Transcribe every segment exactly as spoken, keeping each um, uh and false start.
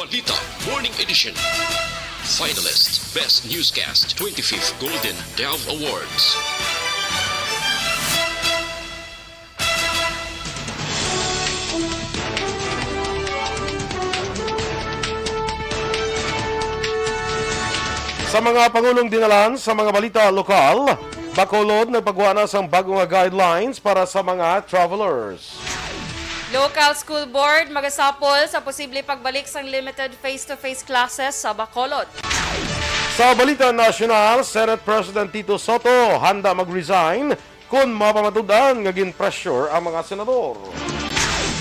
Balita Morning Edition. Finalist, Best Newscast, twenty-fifth Golden Dove Awards. Sa mga pangulong dinalan sa mga balita lokal, Bacolod nagpagwa na sang bago nga guidelines para sa mga travelers. Local School Board magasapol sa posible pagbalik sang limited face-to-face classes sa Bacolod. Sa balita nasyonal, Senate President Tito Sotto handa mag-resign kon mapamatud-an nga gin-pressure ang mga senador.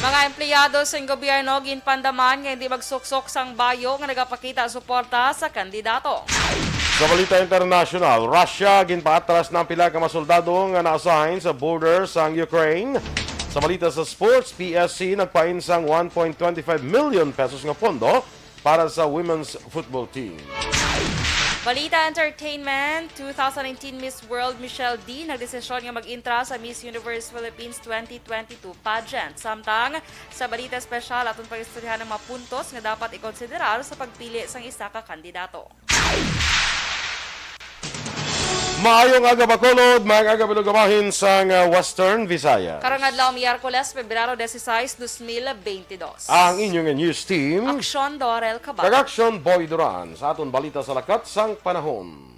Mga empleyado sa gobyerno ginpandaman nga hindi magsuksok sang bayo nga nagapakita suporta sa kandidato. Sa balita internasyonal, Russia ginpaatras na ang pila ka mga soldado nga na-assign sa border sang Ukraine. Sa balita sa sports, P S C nagpain sang one point twenty five million pesos nga pondo para sa women's football team. Balita entertainment, two thousand nineteen Miss World Michelle D nagdesisyon nga mag-intra sa Miss Universe Philippines twenty twenty-two pageant. Samtang sa balita espesyal, aton pag-istoryahan ang mga puntos nga dapat ikonsiderar sa pagpili sang isa ka kandidato. Maayong aga, Bacolod, maayong aga, Bilog, bahin sang, uh, Western Visayas. Karong adlaw, Miyerkules, Pebrero dieciséis, dos mil veintidós. Ang inyong news team, Aksyon Dorel Cabal. Kag Aksyon Boy Duran sa aton balita sa lakat sang panahon.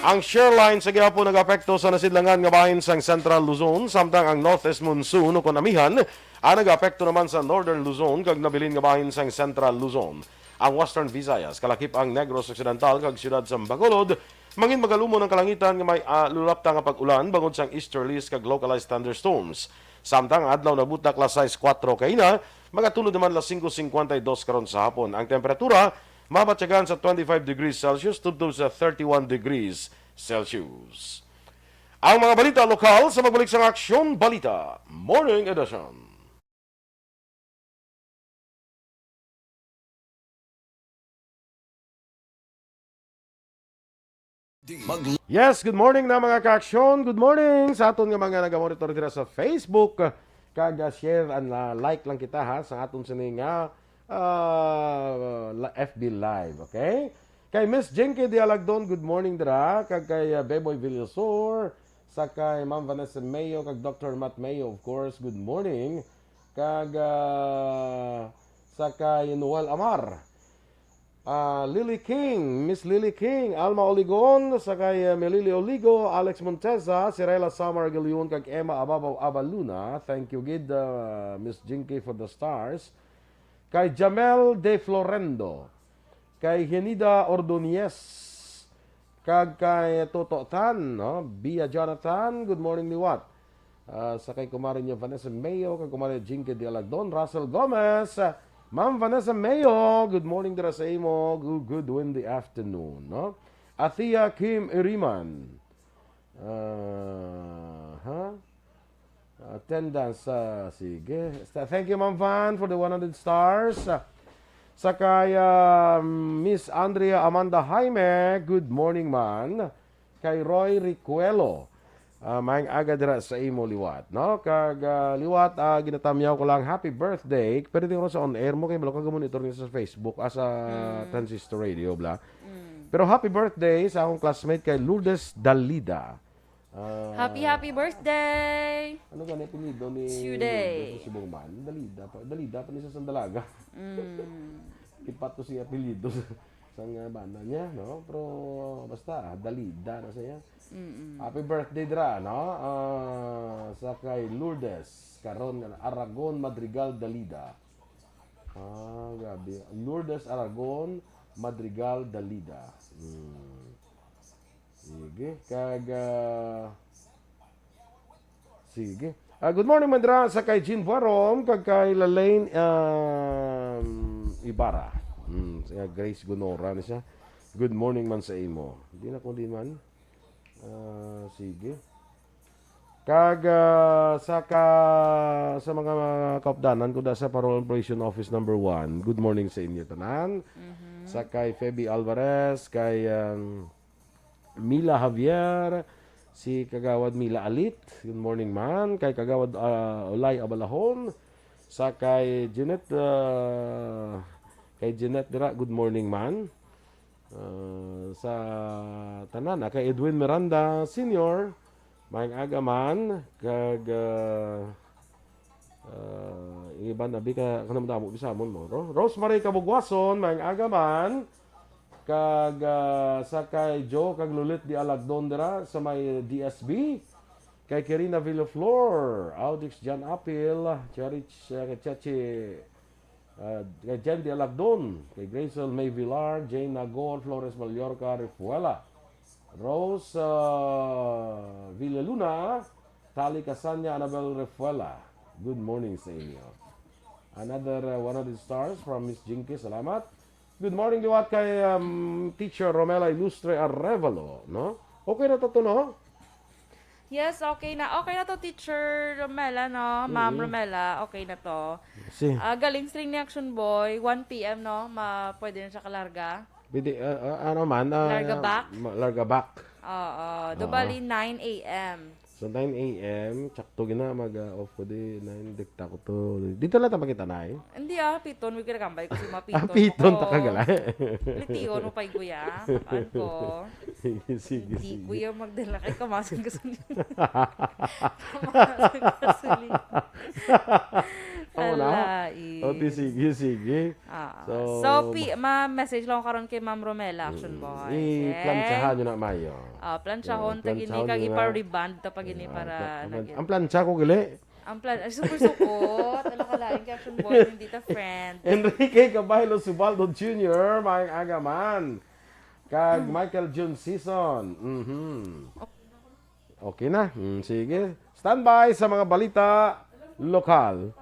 Ang shear line sa gihapon nag-apekto sa nasidlangan nga bahin sang Central Luzon, samtang ang northeast monsoon o kon amihan ang nag-apekto naman sa Northern Luzon kag nabilin nga bahin sang Central Luzon, ang Western Visayas, kalakip ang Negros Occidental kag siyudad sa Bacolod. Mangin magalumon ang kalangitan nga may, ah, lulapta nga pag-ulan bangod sang easterlies kag localized thunderstorms. Samtang ang adlaw nagbuta alas sais kuwatro kaina, magatulod naman alas singko singkwenta y dos karon sa hapon. Ang temperatura mabatyagan sa twenty-five degrees Celsius tubtob sa thirty-one degrees Celsius. Ang mga balita lokal sa magbalik sang Aksyon Balita Morning Edition. Mag- Yes, good morning na, mga ka-aksyon. Good morning sa aton nga mga nagamonitor dira sa Facebook. Kag, ah, share and, ah, like lang kita, ha, sa aton sini nga, ah, la-, F B Live, okay? Kay Miss Jinky Dialagdon, good morning dira. Kag kay, ah, Beboy Villasor, sa kay Ma'am Vanessa Mayo, kag Doctor Matt Mayo, of course, good morning. Kag, ah, sa kay Noel Amar, ah, Lily King, Miss Lily King, Alma Oligon, sa kay, ah, Melili Oligo, Alex Monteza, Sirela Samar Galion, kag Emma Ababaw Abaluna. Thank you gid, ah, Miss Jinky, for the stars. Kay Jamel De Florendo, kay Henida Ordonez, kag kay Toto Tan, no? Bia Jonathan, good morning, liwat. Ah, sa kay kumare niya Vanessa Mayo, kag kumare Jinky Dialagdon, Russell Gomez, ah, Ma'am Vanessa Mayo, good morning dira sa imo. Good, good windy afternoon, no? Athea Kim Iriman. Ah, ha? Attendance, ah, sige. Sta-, thank you, Ma'am Van, for the one hundred stars. Ah, sa kay, ah, Miss Andrea Amanda Jaime, good morning, man. Kay Roy Ricuelo, ah, maayong aga dira sa imo liwat, no? Kag, ah, liwat, ah, ginatamyaw ko lang, happy birthday. Pero di ko sa on air mo, kay malo ka monitor niya sa Facebook, ah, sa Mm. Transistor Radio, bla. Mm. Pero happy birthday sa akong classmate kay Lourdes Dalida. Ah, Happy, happy birthday! Ano gani apelyido ni Today. Lourdes Subong man? Dalida pa, Dalida pa ni sa Sandalaga. Mm. Lipat to siya apelyido sa, sa nga bana niya, no? Pero basta, Dalida na siya. Mm-mm. Happy birthday, dira, no? Ah, sa kay Lourdes, karon nga Aragon Madrigal Dalida. Ah, grabe. Lourdes Aragon Madrigal Dalida. Hmm. Sige. Kag, ah, sige. Ah, good morning, man dira sa kay Jean Buarom, kag kay Lalaine, um, Ibarra. Hmm, si Grace Gunora ni siya. Good morning man sa imo. Di na kundi man. Ah, sige. Kag, ah, sa ka-, sa mga kaupdanan ko da sa Parol Operation Office number one, good morning sa inyo tanan. Mhm. Sa kay Feby Alvarez, kay, um, Mila Javier, si Kagawad Mila Alit, good morning man. Kay Kagawad, ah, Olay Abalahon, Sa kay Jeanette, ah, kay Jeanette dira, good morning man. Ah, sa tanan, ah, kay Edwin Miranda Senior, maayong aga man, kag, ah, ah, ang iban, abi ka, kanang damo, bisamon mo, no? Rosemary Kabugwason, maayong aga man, kag, ah, sa kay Joe, kag Lulit di Alagdon dira, sa may D S B, kay Kirina Villaflor, Audix Jan Apil, Cherich, ah, Cheche, ah, kay Jen di Alagdon, kay Grazel May Villar, Jane Nagor, Flores Mallorca, Refuela, Rose, ah, Villaluna, Tali Casanya, Annabel Refuela. Good morning sa inyo. Another, uh, one hundred stars from Miss Jinky. Salamat. Good morning liwat kay, um, Teacher Romela Ilustre Arevalo, no? Okay na to, to, no? Yes, okay na. Okay na to, Teacher Romela, no? Ma'am Mm. Romela, okay na to. Si Ah, galing string ni Action Boy, one P M, no? Ma, pwede na siya kalarga. Pwede, ah, ah, ano man, ah, Larga back? ma-, larga back. Oo, do Oo. bali nine A M. So, nine A M, tsakto gina mag, ah, off ko di, nine, dikta ko to. Dito lang ta makita, Nay? Hindi, ah, piton. May kinakambay ko si mga Ah, piton. piton, Oo. ta kagala. Litiyon mo pa'y kuya. Ano ko? Sige, sige, Hindi, sige. kuya, magdala kay kamasan gasolina. Kamasan gasolina. Amo na? Alai. O, di, sige, sige. Ah, So, so, pi-, ma-message lang ko karon kay Ma'am Romela, Action Mm, Boy. i-plantsahan Yes. nyo na, Mayo. Ah, plansyahon, Yeah, tag ini, plansyahon kag nyo na. ipa-rebond ta pag ini Yeah, para ang plan-, lagi. ang plantsa ko, gali. Ang plan-, ay, super sukot. Ano ka lain kay Action Boy, hindi ta friend. Enrique Caballo Subaldo Junior, maayong aga man. Kag Michael June Season. Mhm. Okay na. Mm, sige. Standby sa mga balita lokal.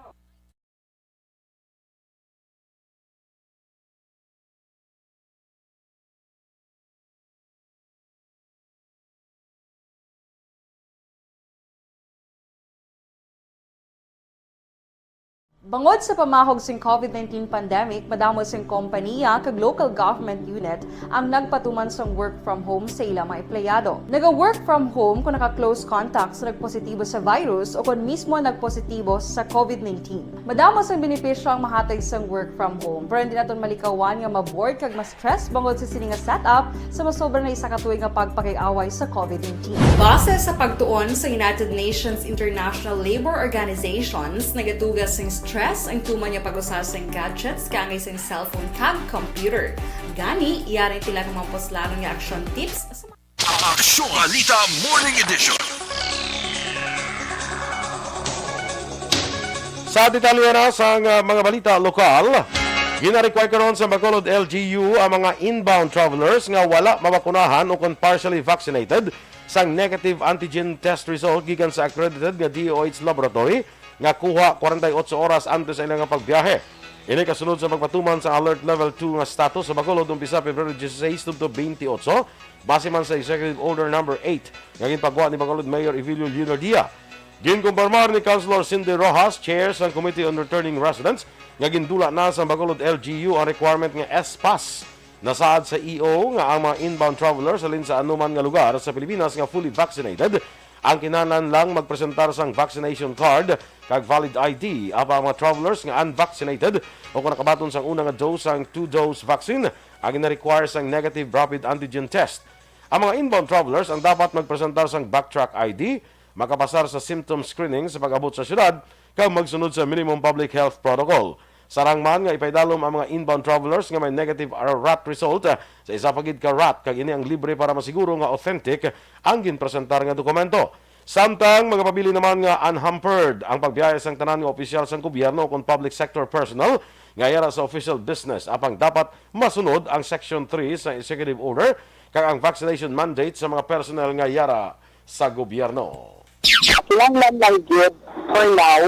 Bangod sa pamahog sing COVID nineteen pandemic, madamo sing kompaniya kag local government unit ang nagpatuman sang work from home sa ila mga empleyado. Naga-work from home kon naka-close contact sa nagpositibo sa virus o kon mismo nagpositibo sa COVID nineteen. Madamo sang benepisyo ang mahatag sang work from home, pero hindi naton malikawan nga ma-bored kag ma-stress bangod sa sini nga setup sa masobra na isa ka tuig nga pagpakig-away sa COVID nineteen. Base sa pagtuon sa United Nations International Labour Organizations, nagaduga sing stress ang tuman nga pag-usa sing gadgets kaangay sing cellphone kag computer. Gani, iya rin pila ka mga puslanon nga aksyon tips sa Aksyon Balita Morning Edition. Sa detalye na sang, ah, mga balita lokal, gina-require karon sa Bacolod L G U ang mga inbound travelers nga wala mabakunahan o kon partially vaccinated sang negative antigen test result gikan sa accredited nga D O H laboratory nga kuha forty-eight oras antes sa ilang pagbiyahe. Ini kasunod sa pagpatuman sa Alert Level two nga status sa Bacolod umpisa Pebrero dieciséis tubtob twenty-eight, base man sa Executive Order Number eight nga ginpagwa ni Bacolod Mayor Evelio Leonardia. Ginkumpirmar ni Councilor Cindy Rojas, Chair sang Committee on Returning Residents, nga gindula na sa Bacolod L G U ang requirement nga S-Pass. Nasaad sa E O nga ang mga inbound travelers halin sa anuman nga lugar sa Pilipinas nga fully vaccinated ang kinahanglan lang magpresentar sang vaccination card kag valid I D, apan ang mga travelers nga unvaccinated o kon nakabaton sang una nga dose sang two-dose vaccine ang gina-require sang negative rapid antigen test. Ang mga inbound travelers ang dapat magpresentar sang BackTrack I D, makapasar sa symptom screening sa pag-abot sa syudad, kag magsunod sa minimum public health protocol. Sarang man nga ipaidalom ang mga inbound travelers nga may negative RAT result, ah, sa isa pa gid ka RAT, kag ini ang libre para masiguro nga authentic ang ginpresentar nga dokumento. Samtang magapabilin naman nga unhampered ang pagbiyahe sang tanan nga opisyal sang gobyerno kon public sector personnel nga yara sa official business, apang dapat masunod ang Section three sa Executive Order kag ang vaccination mandate sa mga personnel nga yara sa gobyerno. Kinahanglan lang gyud for now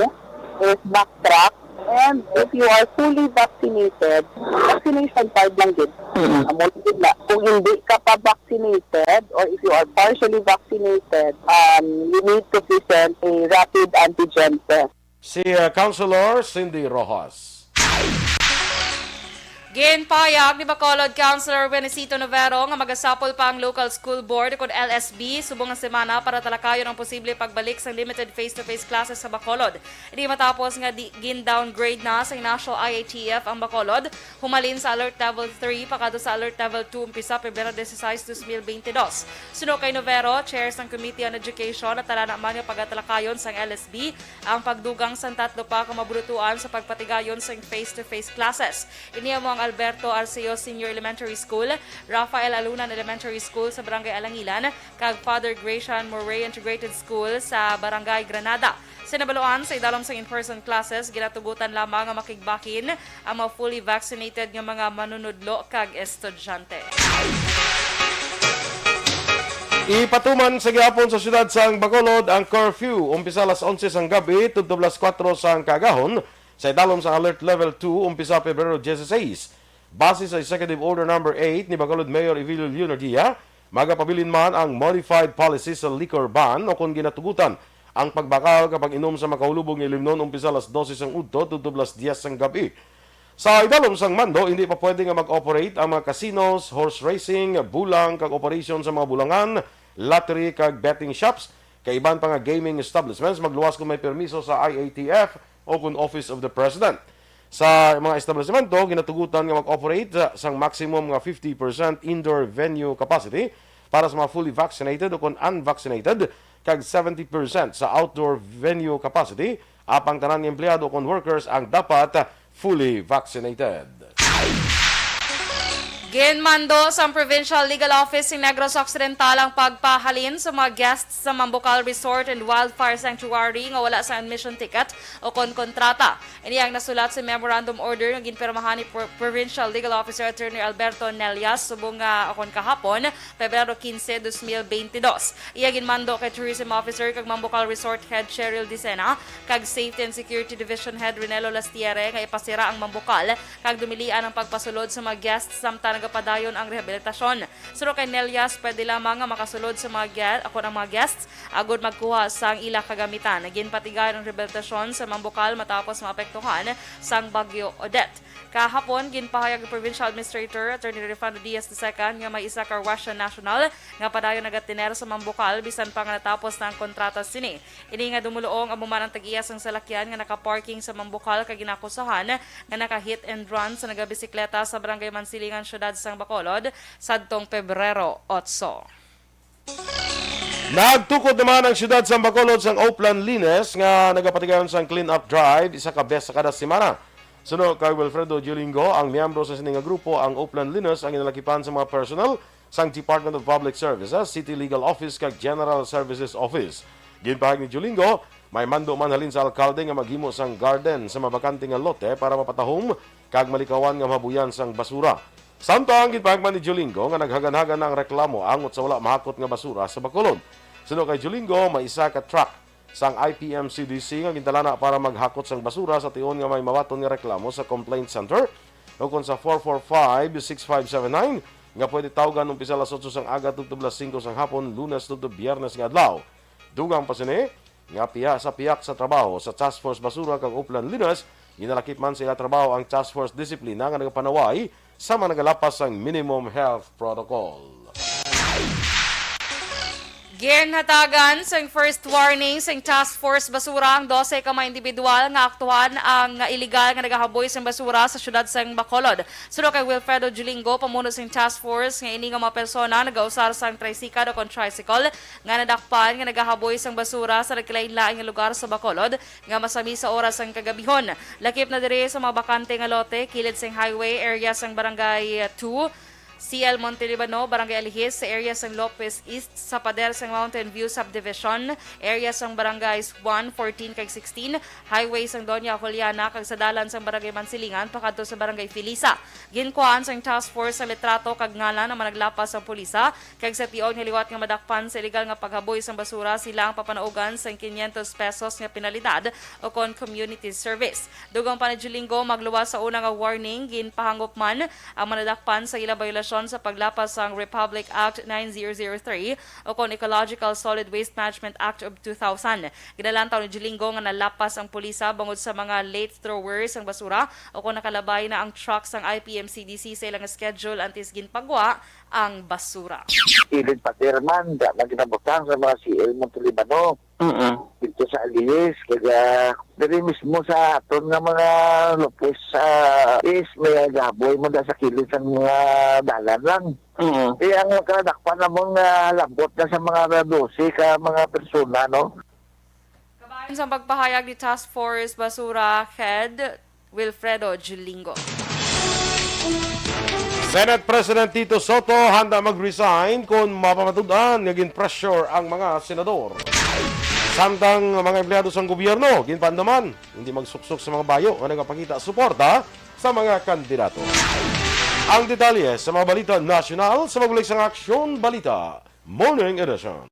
is BackTrack. And if you are fully vaccinated, vaccination card lang gyud. Mm. Amo lang gyud na. Kung hindi ka pa vaccinated or if you are partially vaccinated, um, you need to present a rapid antigen test. Si, uh, Councilor Cindy Rojas. Ginpahayag ni Bacolod Councilor Renesito Novero nga magasapol pa ang local school board, kon L S B, subong nga semana para talakayon ang posible pagbalik sang limited face-to-face classes sa Bacolod. Ini matapos nga di, gin-downgrade na sa National I A T F ang Bacolod, humalin sa Alert Level three pakadto sa Alert Level two umpisa Pebrero dieciséis, dos mil bentidós. Suno kay Novero, chair sang Committee on Education, natalana man nga pagatalakayon sang L S B ang pagdugang sang tatlo pa ka mabulutuan sa pagpatigayon sang face-to-face classes. Ini amo ang Alberto Arceo Senior Elementary School, Rafael Alunan Elementary School sa Barangay Alangilan, kag Father Gracian Moray Integrated School sa Barangay Granada. Sa nabaluan, sa idalom sang in-person classes, ginatugutan lamang nga makigbahin ang mga fully vaccinated nga mga manunudlo kag estudyante. Ipatuman sa gihapon sa siyudad sang Bacolod ang curfew, umpisa alas onse sang gab-i tubtob alas kuwatro sang kaagahon, sa idalom sang Alert Level two, umpisa Pebrero dieciséis. Base sa Executive Order Number eight ni Bacolod Mayor Evelio Leonardia, magapabilin man ang modified policy sa liquor ban o kon ginatugutan ang pagbakal kag pag-inom sa makahulubog nga ilimnon umpisa alas dose sang udto tubtob alas diyes sang gab-i. Sa idalom sang mando, hindi pa pwede nga mag-operate ang mga casinos, horse racing, bulang, kag operasyon sa mga bulangan, lottery, kag betting shops, kag iban pa nga gaming establishments, magluwas kon may permiso sa I A T F o kon Office of the President. Sa mga establisemento, ginatugutan nga mag-operate sa, sang maximum nga fifty percent indoor venue capacity para sa mga fully vaccinated o kon unvaccinated, kag seventy percent sa outdoor venue capacity, apang tanan nga empleyado o kon workers ang dapat fully vaccinated. Ginmando sang Provincial Legal Office sa Negros Occidental ang pagpahalin sa mga guests sa Mambukal Resort and Wildfire Sanctuary nga wala sa admission ticket o kon kontrata. Ini ang nasulat sa memorandum order nga ginpirmahan ni Pro-, Provincial Legal Officer Attorney Alberto Nelias subong nga, o kon kahapon, Pebrero quince, dos mil veintidós. Iya ginmando kay Tourism Officer kag Mambukal Resort Head Cheryl Dicena kag Safety and Security Division Head Renelo Lastiere nga ipasira ang Mambukal kag dumilian ang pagpasulod sa mga guests samtang nagapadayon ang rehabilitasyon. Suno kay Nelias, pwede lamang nga makasulod sa mga gue-, kon ang mga guests agud magkuha sang ila kagamitan. Ginpatigayon ang rehabilitasyon sa Mambukal matapos maapektuhan sang Bagyo Odette. Kahapon, ginpahayag ni Provincial Administrator Attorney Rifano Diaz the second nga may isa ka Russian national nga padayon nagatiner sa Mambukal bisan pa nga natapos na ang kontrata sini. Ini nga dumuluong amo man ang tag-iya sang salakyan nga nakaparking sa Mambukal kag ginakusahan nga naka-hit and run sa nagabisikleta sa Barangay Mansilingan, Siyudad sang Bacolod, sadtong Pebrero otso. Nagtukod naman ang siyudad sang Bacolod sang Oplan Linis nga nagapatigayon sang clean-up drive isa ka bes sa kada semana. Suno kay Wilfredo Julingo, ang miyembro sa sini nga grupo, ang Oplan Linis ang ginalakipan sa mga personnel sang Department of Public Services, City Legal Office, kag General Services Office. Ginpahayag ni Julingo, may mando man halin sa alkalde nga maghimo sang garden sa mabakante nga lote para mapatahom kag malikawan nga mahabuyan sang basura. Samtang ginpahayag man ni Julingo nga naghaganhagan na ang reklamo angot sa wala mahakot nga basura sa Bacolod. Suno kay Julingo, may isa ka truck sang I P M C D C nga gintalana para maghakot sang basura sa tion nga may mabaton nga reklamo sa complaint center ukon sa four four five, six five seven nine nga pwede tawgan umpisa alas otso sang aga tubtob alas singko sang hapon, Lunes tubtob Biyernes nga adlaw. Dugang pa sini nga piya sa pihak sa trabaho sa Task Force Basura kag Oplan Linis, ginalakip man sa ila trabaho ang Task Force Disiplina nga nagapanaway sa mga nagalapas sang minimum health protocol. Ginhatagan sang first warning sang Task Force Basura ang dose ka mga individual nga aktuhan ang iligal nga nagahaboy sang basura sa siyudad sang Bacolod. Suno kay Wilfredo Julingo, pamuno sang task force, nga ini nga mga persona nagausar sang tricycle o kon tricycle nga nadakpan nga nagahaboy sang basura sa nagkalain-lain nga lugar sa Bacolod nga masami sa oras sang kagabihon. Lakip na diri sa mga bakante nga lote kilid sang highway, area sang Barangay two, C L Monte Libano, Barangay Alihis, sa area sang Lopez East, sa pader sang Mountain View Subdivision, area sang Barangays one, fourteen, kag sixteen, highway sang Doña Juliana, kag sa dalan sang Barangay Mansilingan pakadto sa Barangay Felisa. Ginkuhaan sang task force ang litrato kag ngalan ang mga naglapas sang pulisa, kag sa tion nga liwat nga madakpan sa iligal nga paghaboy sang basura, sila ang papanaugan sang quinientos pesos nga penalidad o kon community service. Dugang pa ni Julingo, magluwas sa una nga warning, ginpahangop man ang mga nadakpan sa ila sa paglapas sang Republic Act nine zero zero three o kon Ecological Solid Waste Management Act of two thousand. Ginalantaw ni Jilinggo nga nalapas ang pulisa bangod sa mga late throwers sang basura o kon nakalabay na ang truck sang I P M C D C sa ilang schedule antes ginpagwa ang basura. Kilid pader man, da na ginabutang sa mga C L Montalibano. Mm. Dito sa Alijes, kaya diri mismo sa aton nga mga lupos sa is may gaboy mo da sa kilid sang mga dalan lang. Mm. Kaya ang kadakpan namon nga labot na sa mga dose ka mga persona, no? Kabahin sa pagpahayag ni Task Force Basura Head Wilfredo Jlingo. Senate President Tito Soto handa mag-resign kon mapamatud-an nga gin-pressure ang mga senador. Samtang mga empleyado sang gobyerno ginpaandaman, hindi magsuksok sa mga bayo nga nagapakita suporta sa mga kandidato. Ang detalye sa mga balita nasyonal sa pagbalik sang Aksyon Balita Morning Edition.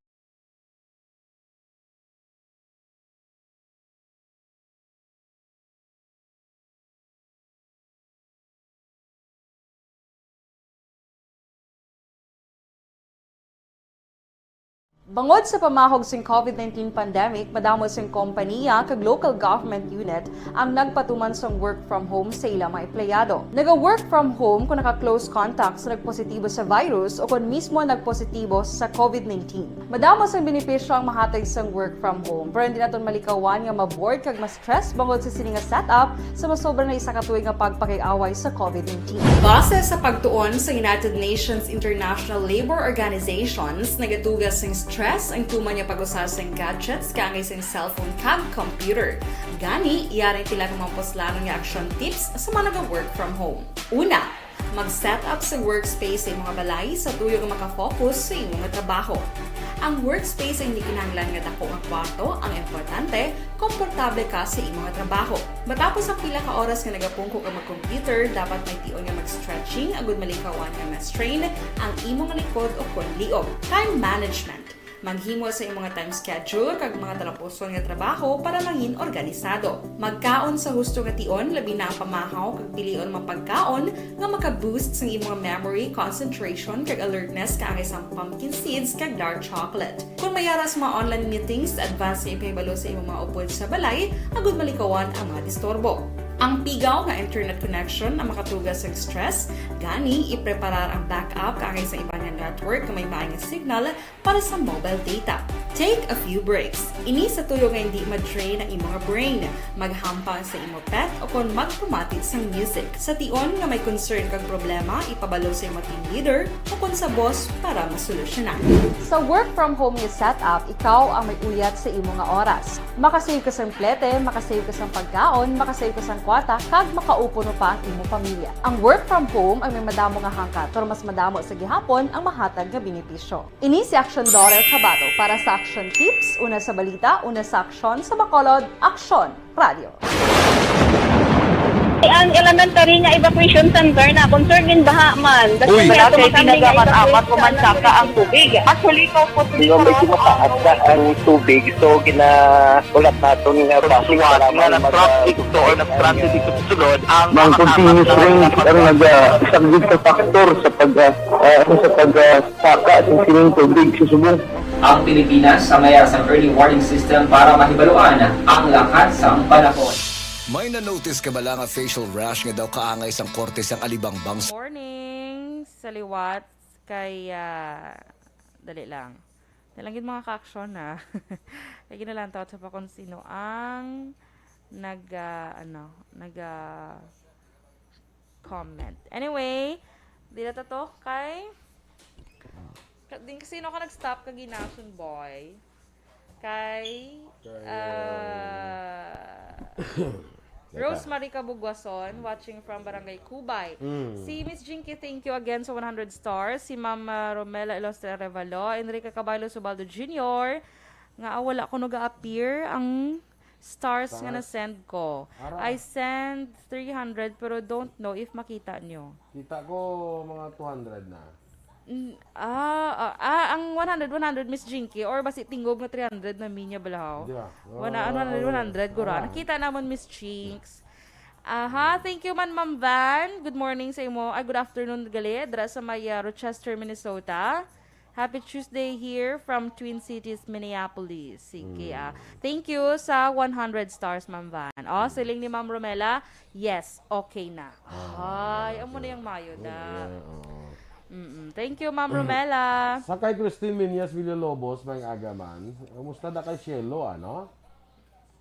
Bangod sa pamahog sing COVID nineteen pandemic, madamo sing kompaniya kag local government unit ang nagpatuman sang work from home sa ila mga empleyado. Naga-work from home kung naka-close contact sa nagpositibo sa virus o kon mismo nagpositibo sa COVID nineteen. Madamo sang benepisyo ang mahatag sang work from home, pero hindi naton malikawan nga ma-bored kag ma-stress bangod sa sini nga setup sa masobra na isa ka tuig nga pagpakig-away sa COVID nineteen. Base sa pagtuon sa United Nations International Labour Organizations, nagatuga sing stress ang tuman nga pag-usa sang gadgets kaangay sang cellphone kag computer. Gani, yari ang pila ka mga puslanon nga action tips sa mga naga-work from home. Una, mag-set up sa workspace sa imong balay sa tuyo nga makafocus sa imong trabaho. Ang workspace ay hindi kinahanglan nga dako nga kwarto, ang importante, komportable ka sa imong trabaho. Matapos ang pila ka oras nga nagapungko ka mag-computer, dapat may tion nga mag-stretching agud malikawan nga ma-strain ang imong likod o kon liog. Time management. Maghimo sa imong time schedule kag mga talapuson nga trabaho para mangin organisado. Magkaon sa husto nga tion, labi na ang pamahaw kag pilion mga pagkaon nga maka-boost sang imong memory, concentration, kag alertness kaangay sang pumpkin seeds kag dark chocolate. Kon may ara sa mga online meetings, advance nga ipahibalo sa imong mga upod sa balay agud malikawan ang mga disturbo. Ang pigaw nga internet connection ang makatuga sang stress, gani ipreparar ang backup kaangay sa iban nga network nga may maayo nga signal para sa mobile data. Take a few breaks. Ini sa tuyo nga hindi ma-drain ang imo nga brain. Maghampang sa imo pet o kon magpamati sang music. Sa tion nga may concern kag problema, ipabalo sa imo team leader o kon sa boss para masolusyonan. Sa work from home nga setup, ikaw ang may uyat sa imo nga oras. Makasave ka sang plete, makasave ka sang pagkaon, makasave ka sang kwarta, kag makaupo pa ang imo pamilya. Ang work from home ang may madamo nga hangkat, pero mas madamo sa gihapon ang mahatag nga benepisyo. Ini si Action Daughter Kabato para sa Action Tips, una sa balita, una sa aksyon, sa Bacolod, Aksyon Radio. Ang elementary nga evacuation center na concern in baha man. Uy, wala kay tinaga man, amat ko man saka ang tubig. Actually, ko po. Di ba, medyo mataas na ang tubig, so ginahulat naton nga bus nga mag-, nag-transit to or nag-transit dito sa sulod ang mga continuous rain ang nag-, ah, isa gid sa factor sa pag, ah, ah, sa pag, ah, saka sa sining tubig sa subong. Ang Pilipinas sa mayar sang early warning system para mahibaluan ang lakat sang panahon. May na-notice ka bala nga facial rash nga daw kaangay sang korte sang alibangbang? Morning, sa liwat kay, ah, dali lang. Dali lang gid mga ka-aksyon, ha. Kay ginalantaw sa pa kung sino ang nag, ah, ano, nag, ah, comment. Anyway, dila ta to kay ka-, din kasi no ka nag-stop ka ginasyon, boy. Kay, kay, ah, ah, Rosemary Cabugwason, watching from Barangay Cubay. Mm. Si Miss Jinky, thank you again sa one hundred stars. Si Ma'am, ah, Romela Ilostre Arevalo, Enrique Caballo Subaldo Junior, nga, ah, wala ko nag-appear ang stars nga na-send ko. I send three hundred, pero don't know if makita nyo. Kita ko mga two hundred na. N-, ah, ah, ah, ang one hundred, one hundred, Miss Jinky, or basi tingog nga three hundred na minya balahaw? Di ba? Wala, ang one hundred, one hundred, gura. Nakita namon, Miss Chinks. Aha, thank you man, Ma'am Van. Good morning sa imo. Ay, good afternoon gali, dira sa may, ah, Rochester, Minnesota. Happy Tuesday here from Twin Cities, Minneapolis. Sige, ah. Mm. Thank you sa one hundred stars, Ma'am Van. Oh, Mm. siling ni Ma'am Romela, "Yes, okay na." Ah, Ay, amo na okay. yung mayo, da. Yeah, oo. Mm-mm. Thank you, Ma'am Romela. Sa kay Christine Minyas Villalobos, may aga man. Kumusta da kay Cielo, ano?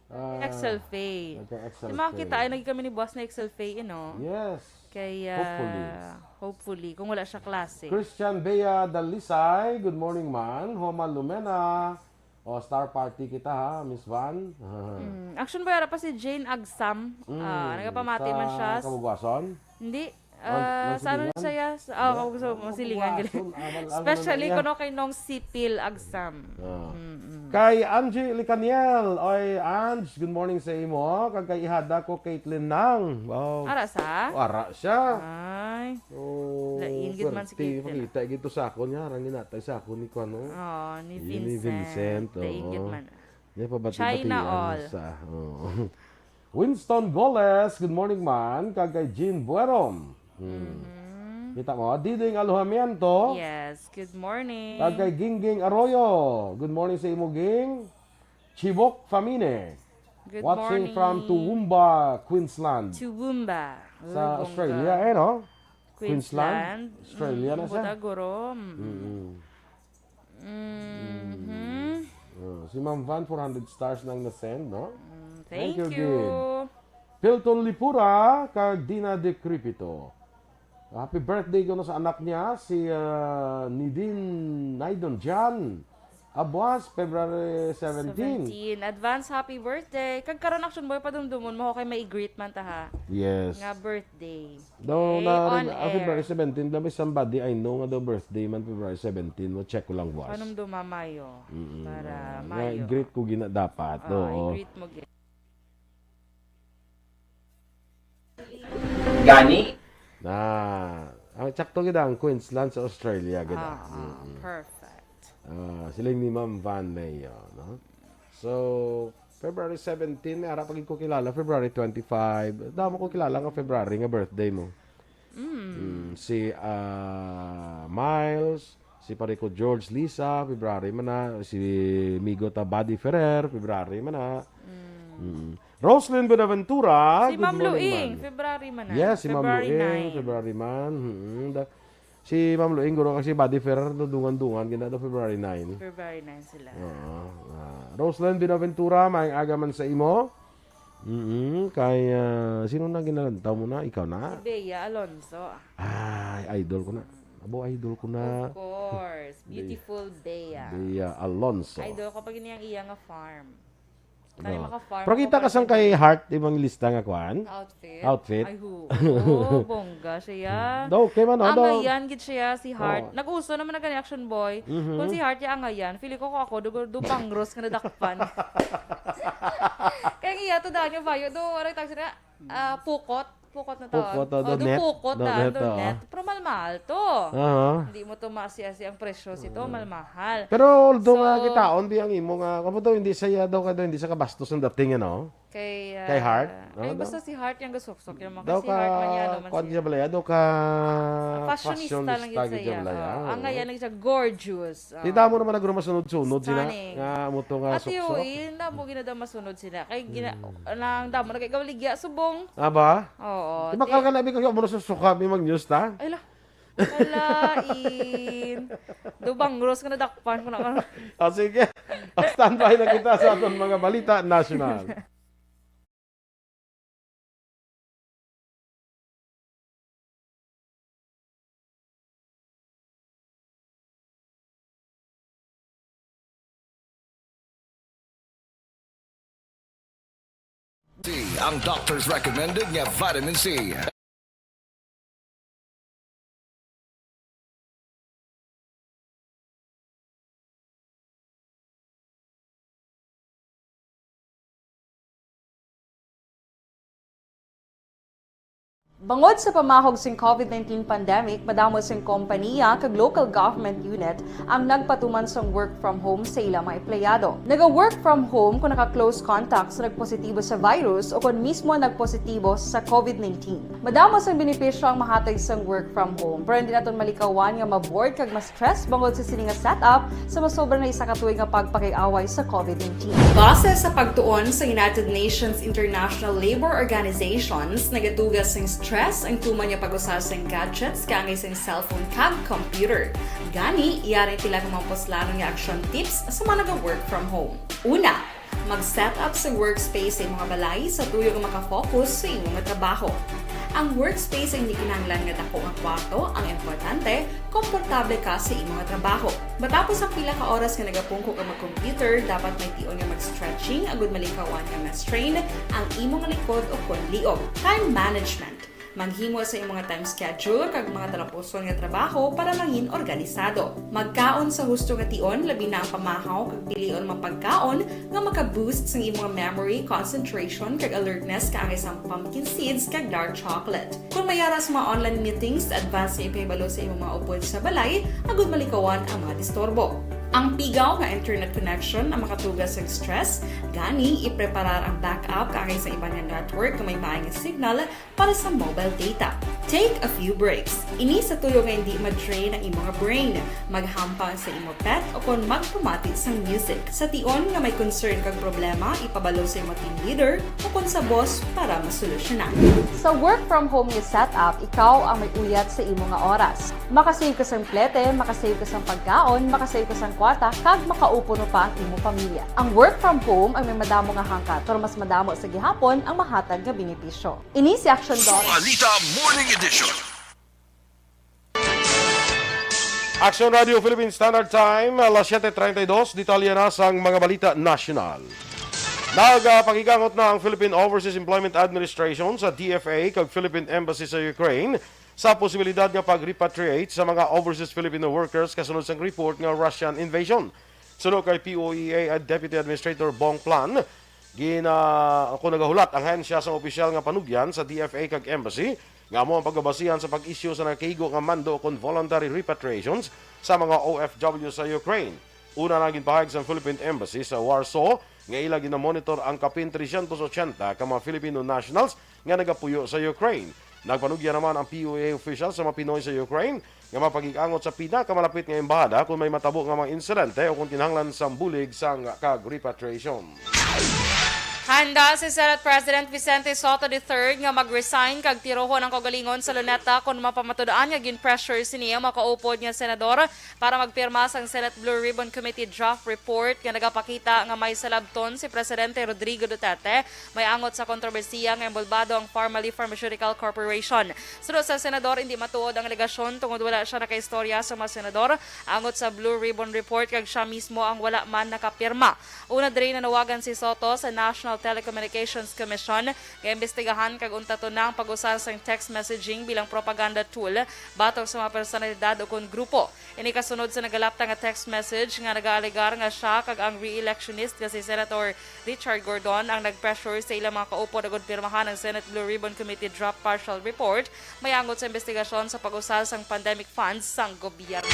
Ah, X L F A. Nagka-X L F A. Di makita, ay, nagkami ni boss na X L F A, you know? Yes. Kaya, Hopefully. hopefully, kung wala siya klase. Christian Bea Dalisay, good morning, man. Homa Lumena. O, star party kita, ha, Miss Van. Mm. Action boy, ara pa si Jane Agsam. Mm, Ah, nagapamati man sa siya. Kabugason? Hindi. Ah, Ah, sa ano nagsilingan? siya? Sa, ah, Yeah. kabugason mo, silingan gali. Kabugason, amal-amal na Especially niya. kuno kay Nong Sipil Agsam. Ah. Mm-mm. Kay Angie Licaniel, oy, Ange, good morning sa imo. Kag kay ihada ko, Caitlin Nang. Wow. Ara sa? Ara siya. Ay. Oh, Lain gid man si swerte. Caitlin. Makita gid to sa akon niya, harang ginatay sa akon ni kuan, no? Oh, ni Yun ni Vincent. Vincent, Lain gid oo. man. Niya pabati-batian China all. sa, oo. Winston Goles, good morning, man. Kag kay Jean Buerom. Hmm. Mhm. Kita mo, Diding Alojamiento. Yes, good morning. Kag kay Gingging Arroyo. Good morning sa imo, Ging. Chibok Famine. Good Watching from morning. Toowoomba, Queensland. Toowoomba. Sa Uy, bongga. Australia, eh, no? Queensland? Queensland? Australia Mm, na siya? buta, guro. Mm. Mm-mm. Mhm. Oh, si Ma'am Van, four hundred stars nang na-send, no? Mm, Thank thank you, you. Gid. Pilton Lipura, kag Dina Decrepito. Happy birthday kuno sa anak niya, si, ah, Nidin Naidon Jan. Abuas, February seventeen. Seventeen. Advance happy birthday. Kag karon, Action Boy, padumdumon mo, okay, may i-greet man ta, ha? Yes. Nga birthday. Daw Okay, na on rin, ah, air. February seventeen, daw may somebody I know nga daw birthday man February seventeen. Mo check ko lang, boss. Panumduma, Mayo. Mm, Para ah, nga Mayo. i-greet ko gina dapat, Ah, oo. i-greet mo, gid. Gani? Na, ang tsakto gid ang Queensland sa Australia gid, ah. Ah, ah, Mm-mm. perfect. Ah, siling ni Ma'am Van Mayo, no? So, February seventeen, may ara pa gid ko kilala, February twenty-five. Damo ko kilala nga February nga birthday mo. Mm. Mm, si, ah, Miles, si pare ko George Lisa, February man na, si Migo ta Buddy Ferrer, February man na. Mm. Mm. Roslyn Buenaventura, Si good Ma'am morning, Luing, ma'am. February man na. Yes, si Ma'am February Luing, nine. February man. Mm, da-, Si Ma'am Luing, guro, kag si Buddy Ferrer, no, dungan-dungan, gina daw February nine. February nine sila. Oo. Ah, Roslyn Binaventura, maayong aga man sa imo. Mm, kay, ah, sino na ginalantaw mo na? Ikaw na? Si Bea Alonso. Ay, idol ko na. Abo, idol ko na. Of course. Bea. Beautiful Bea. Bea Alonso. Idol ko pag ini ang iya nga farm. Kani No. maka-farm Pero kita ako ka sang pwede. Kay Heart, di bang lista nga kwan? Outfit? Outfit? Ay, hu-, oo, bongga siya. Hmm. Daw, kay man, oh, daw. Angayan gid siya, si Heart. Oh. Nag-uso naman na gani, Action Boy. Mhm. Kung si Heart ya angayan, feeling ko kung ako, do, do bangros nga nadakpan. Kaya ang iya to, daan yung bayo, do, aray tawag sila, ah, pukot. Pukot na tawag. Pukot, oh, Oh, do do net. Pukot Do na, net, do oh. Net. Pero mahal-mahal to. Aha. Hindi mo to maasi-asi ang presyo, sito, Mm. mahal-mahal. Pero although nga So, kitaon, di ang imo nga, kamo daw, hindi siya daw, ka daw, hindi siya kabastos ang dating, ano? Kay, ah, Kay Heart? Ay, Ano basta daw? si Heart yung gasuksok. Yung mga Daw si Heart man yan, ka, ano man kwan siya. Siya balaya, daw ka Fashionista lang fashionista yun gid siya siya. balaya, Ah, oo. Ang ngayon lang siya, gorgeous. Di Ah. damo naman nagro masunod-sunod sila Stunning. nga amo to nga Ate, suksok. Uy, damo gina daw masunod sila. Kay gina-, Mm. nang damo nagkagaligya subong. Ah, ba? Oo, Di ba ti- kala ka na, Biko, mo na susuka, may mag-news ta? Ay, la. Kalain. Do bangros nga nadakpan ko na karon. Ah, sige. Ah, standby na kita sa aton mga balita nasyonal. Ang doctor's recommended nga vitamin C. Bangod sa pamahog sing COVID nineteen pandemic, madamo sing kompaniya kag local government unit ang nagpatuman sang work from home sa ila mga empleyado. Naga-work from home kung naka-close contact sa nagpositibo sa virus o kon mismo nagpositibo sa COVID nineteen. Madamo sang benepisyo ang mahatag sang work from home, pero hindi naton malikawan nga ma-bored kag ma-stress bangod sa sini nga setup sa masobra na isa ka tuig nga pagpakig-away sa COVID nineteen. Base sa pagtuon sa United Nations International Labour Organizations, nagatuga sing stress ang tuman nga pag-usa sing gadgets kaangay sing cellphone kag computer. Gani, yari pila ka mga puslanon nga action tips sa mga naga-work from home. Una, mag-set up sa workspace sa imong balay sa tuyo nga makafocus sa imong trabaho. Ang workspace ay hindi kinahanglan nga dako nga kwarto, ang importante, komportable ka sa imong trabaho. Matapos ang pila ka oras nga nagapungko ka mag-computer, dapat may tion nga mag-stretching agud malikawan nga ma-strain ang imong likod o kon liog. Time management. Maghimo sa imong time schedule kag mga talapuson nga trabaho para mangin organisado. Magkaon sa husto nga tion, labi na ang pamahaw kag pilion mga pagkaon nga maka-boost sang imong memory, concentration, kag alertness kaangay sang pumpkin seeds kag dark chocolate. Kung may ara sa mga online meetings, advance nga ipahibalo sa imong mga upod sa balay agud malikawan ang mga disturbo. Ang pigaw nga internet connection ang makatuga sa stress, gani ipreparar ang backup kaangay sa iban nga network nga may maayong signal para sa mobile data. Take a few breaks. Ini sa tuyo nga hindi ma-drain ang imong brain. Maghampang sa imo pet o kon magpamati sang music. Sa tion nga may concern kag problema, ipabalo sa imo team leader o kon sa boss para masolusyonan. Sa work from home nga setup, ikaw ang may uyat sa imo nga oras. Makasave ka sang plete, makasave ka sang pagkaon, makasave ka sang kwarta, kag makaupo no pa ang imo pamilya. Ang work from home ay may madamo nga hangkat, pero mas madamo sa gihapon ang mahatag nga benepisyo. Ini si Action Dot. Balita Morning Edition. Action Radio Philippine Standard Time, alas siete treinta y dos, detalye na sang mga balita nasyonal. Nagapakig-angot na ang Philippine Overseas Employment Administration sa D F A kag Philippine Embassy sa Ukraine sa posibilidad nga pag-repatriate sa mga overseas Filipino workers kasunod sang report nga Russian invasion. Suno kay P O E A Ad-, Deputy Administrator Bong Plan, gina-, ako nagahulat ang ahensya sang opisyal nga panugyan sa D F A kag embassy nga amo ang pagabasihan sa pag-issue sa nakaigo nga mando kon voluntary repatriations sa mga O F W sa Ukraine. Una na ginpahayag sang Philippine Embassy sa Warsaw nga ila ginamonitor ang kapin trescientos ochenta ka mga Filipino nationals nga nagapuyo sa Ukraine. Nagpanugyan naman ang P O E A official sa mga Pinoy sa Ukraine nga mapakig-angot sa pinakamalapit nga embahada kon may matabo nga mga insidente o kon kinahanglan sang bulig sang kag repatriation. Handa si Senate President Vicente Sotto the third nga mag-resign kag tirohon ang kaugalingon sa Luneta kon mapamatud-an nga gin-pressure sini ang makaupod nga senador para magpirma sang Senate Blue Ribbon Committee draft report nga nagapakita nga may salabton si Presidente Rodrigo Duterte may angot sa kontrobersiya nga inbolbado ang Farmally Pharmaceutical Corporation. Suno sa senador, hindi matuod ang alegasyon tungod wala siya nakaistorya sa mga senador angot sa Blue Ribbon Report kag siya mismo ang wala man nakapirma. Una diri, nanawagan si Sotto sa National Telecommunications Commission nga imbestigahan kag untaton na ang pag-usar sang text messaging bilang propaganda tool batok sa mga personalidad o kon grupo. Ini kasunod sa nagalapta nga text message nga nagaalegar nga siya kag ang re-electionist nga si Senator Richard Gordon ang nag-pressure sa ilang mga kaupod agud pirmahan ang Senate Blue Ribbon Committee draft partial report may angot sa imbestigasyon sa pag-usar sang pandemic funds sang gobyerno.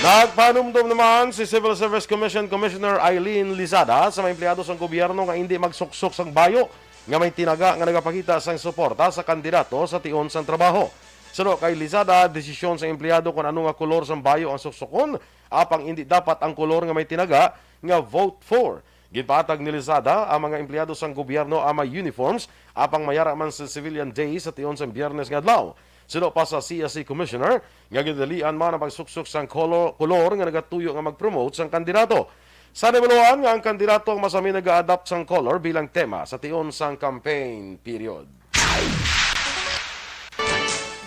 Nagpanumdom naman si Civil Service Commission Commissioner Eileen Lizada sa mga empleyado sang gobyerno nga hindi magsuksok sang bayo nga may tinaga nga nagapakita sang suporta sa kandidato sa tion sang trabaho. Suno kay Lizada, desisyon sang empleyado kon ano nga kolor sang bayo ang suksokon, apang indi dapat ang kolor nga may tinaga nga "Vote for". Ginpahatag ni Lizada ang mga empleyado sang gobyerno ang mga uniforms, apang may ara man sa Civilian Day sa tion sang Biyernes nga adlaw. Suno pa sa C S C Commissioner nga ginadalian man ang pagsuksok sang kolo-, kolor nga nagatuyo nga mag-promote sang kandidato. Sa nahibaluan nga ang kandidato ang masami naga-adopt sang color bilang tema sa tion sang campaign period.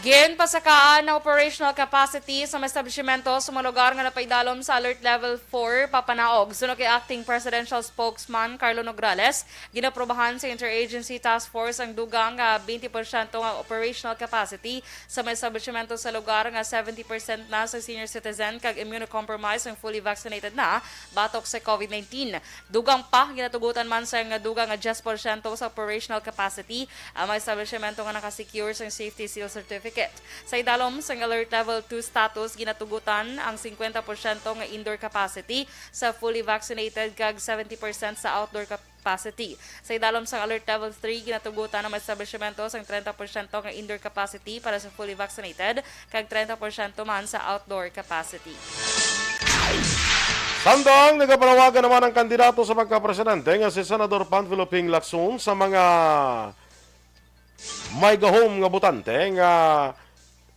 Ginpasakaan ang operational capacity sa mga establishmento sa mga lugar nga napaidalom sa Alert Level four papanaog. Suno kay Acting Presidential Spokesman Carlo Nograles, ginaprobahan sa Interagency Task Force ang dugang nga twenty percent nga operational capacity sa mga establishmento sa lugar nga seventy percent na sa senior citizen kag immunocompromised ang fully vaccinated na batok sa COVID nineteen. Dugang pa, ginatugutan man sa nga dugang nga diyes porsyento sa operational capacity ang mga establishmento nga nakasecure sang safety seal certificate. Sa idalom sang Alert Level two status, ginatugutan ang singkwenta porsyento nga indoor capacity sa fully vaccinated kag seventy percent sa outdoor capacity. Sa idalom sang Alert Level three, ginatugutan ang mga establishmento sang trenta porsyento nga indoor capacity para sa fully vaccinated kag trenta porsyento man sa outdoor capacity. Samtang nagapanawagan naman ang kandidato sa pagkapresidente nga si Senador Panfilo Ping Lacson sa mga may gahom nga botante nga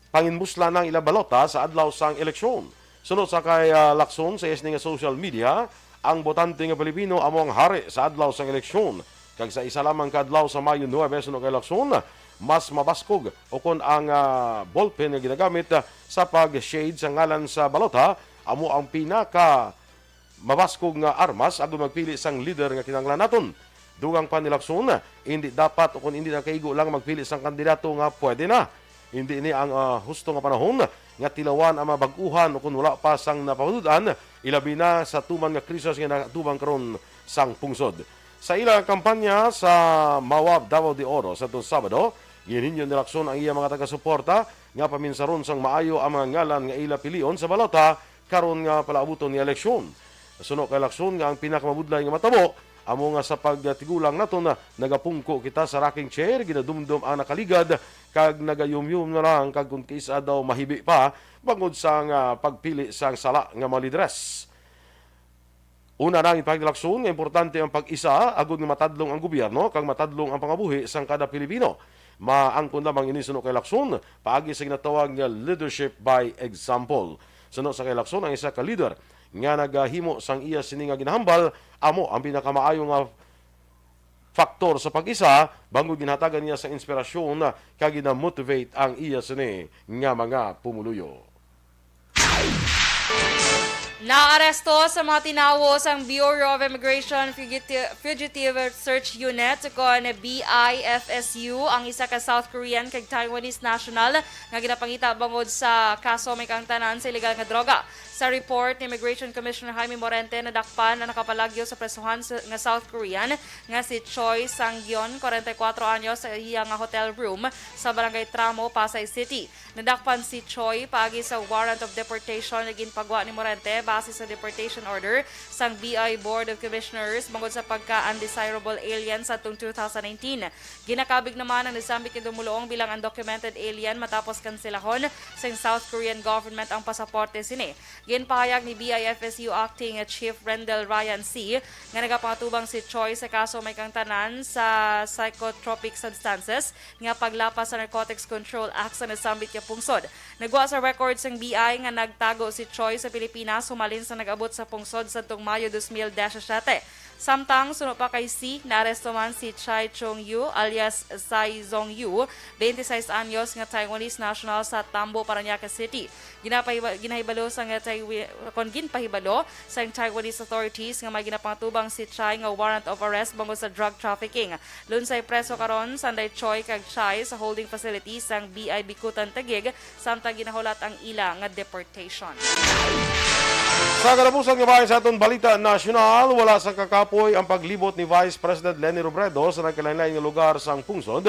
panginmuslan ang ilang balota sa adlaw sang eleksyon. Suno sa kay, ah, Lacson sa iya sini nga social media, ang botante nga Pilipino amo ang hari sa adlaw sang eleksyon. Kag sa isa lamang ka adlaw sa Mayo nuebe, suno kay Lacson, mas mabaskog o kon ang, ah, ballpen nga ginagamit, ah, sa pag-shade sa ngalan sa balota amo ang pinaka mabaskog nga armas agud magpili sang lider nga kinahanglan naton. Dugang pa ni Lacson, hindi dapat o kon hindi na kaigo lang magpili sang kandidato nga pwede na. Hindi ni ang, ah, husto nga panahon nga tilawan ang mga bag-uhan o kon wala pa sang napamatud-an, ilabi na sa tuman nga krisis nga natubang karon sang pungsod. Sa ila kampanya sa Mawab, Davao de Oro sa tuong Sabado, ginhinyo ni Lacson ang iya mga taga-suporta nga paminsaron sang maayo ang mga ngalan nga ila pilion sa balota karon nga palaabuton nga eleksyon. Suno kay Lacson nga ang pinakamabudlay nga matabo amo nga sa pagtigulang naton nagapungko kita sa rocking chair, ginadumdom ang nakaligad, kag nagayumyum na lang kag kon kaisa daw mahibi pa bangod sa nga pagpili sang sala nga mga lideres. Una na ang ipahayag ni Lacson nga importante ang pag-isa agud nga matadlong ang gobyerno kag matadlong ang pangabuhi sang kada Pilipino. Maangkon lamang ini, suno kay Lacson, paagi sa ginatawag nga leadership by example. Suno sa kay Lacson, ang isa ka leader nga nagahimo sang iya sini nga ginahambal amo ang pinakamaayo nga faktor sa pag-isa, bangod ginhatagan niya sa inspirasyon kag gina-motivate ang iya sini nga mga pumuluyo. Naaresto sa mga tinawo sang Bureau of Immigration Fugiti-, Fugitive Search Unit, kon B I F S U, ang isa ka South Korean kag Taiwanese national nga ginapangita bangod sa kaso may kaangtanan sa illegal nga droga. Sa report ni Immigration Commissioner Jaime Morente, nadakpan ang nakapalagyo sa presohan sa, nga South Korean nga si Choi Sang-yeon, kwarenta y kuwatro anyos, sa iya nga hotel room sa Barangay Tramo, Pasay City. Nadakpan si Choi paagi sa warrant of deportation nga ginpagwa ni Morente base sa deportation order sang B I Board of Commissioners bangod sa pagka-undesirable alien sa atong two thousand nineteen. Ginakabig naman ang nasambit nga dumuluong bilang undocumented alien matapos kanselahon sang South Korean government ang pasaporte sini. Ginpahayag ni B I F S U Acting Chief Rendel Ryan C nga nagapangatubang si Choi sa kaso may kaangtanan sa psychotropic substances nga paglapas sa Narcotics Control Act sa nasambit nga pungsod. Nagwa sa record sang B I nga nagtago si Choi sa Pilipinas humalin sa nag-abot sa pungsod sadtong Mayo dos mil disisyete. Samtang suno pa kay C, naaresto man si Chai Chung Yu alias Sai Zong Yu, twenty-six anyos nga Taiwanese national sa Tambo, Parañaque City. Ginapahiba-, ginahibalo sa nga Taiwi-, kon ginpahibalo sa Taiwanese authorities nga may ginapangatubang si Chai nga warrant of arrest bangod sa drug trafficking. Lunsay preso karon sanday Choi kag Chai sa holding facility sang B I Bicutan, Taguig, samtang ginahulat ang ila nga deportation. Sa katapusan nga bahin sa aton balita nasyonal, wala sang kakapoy ang paglibot ni Vice President Leni Robredo sa nagkalainlain nga lugar sang pungsod.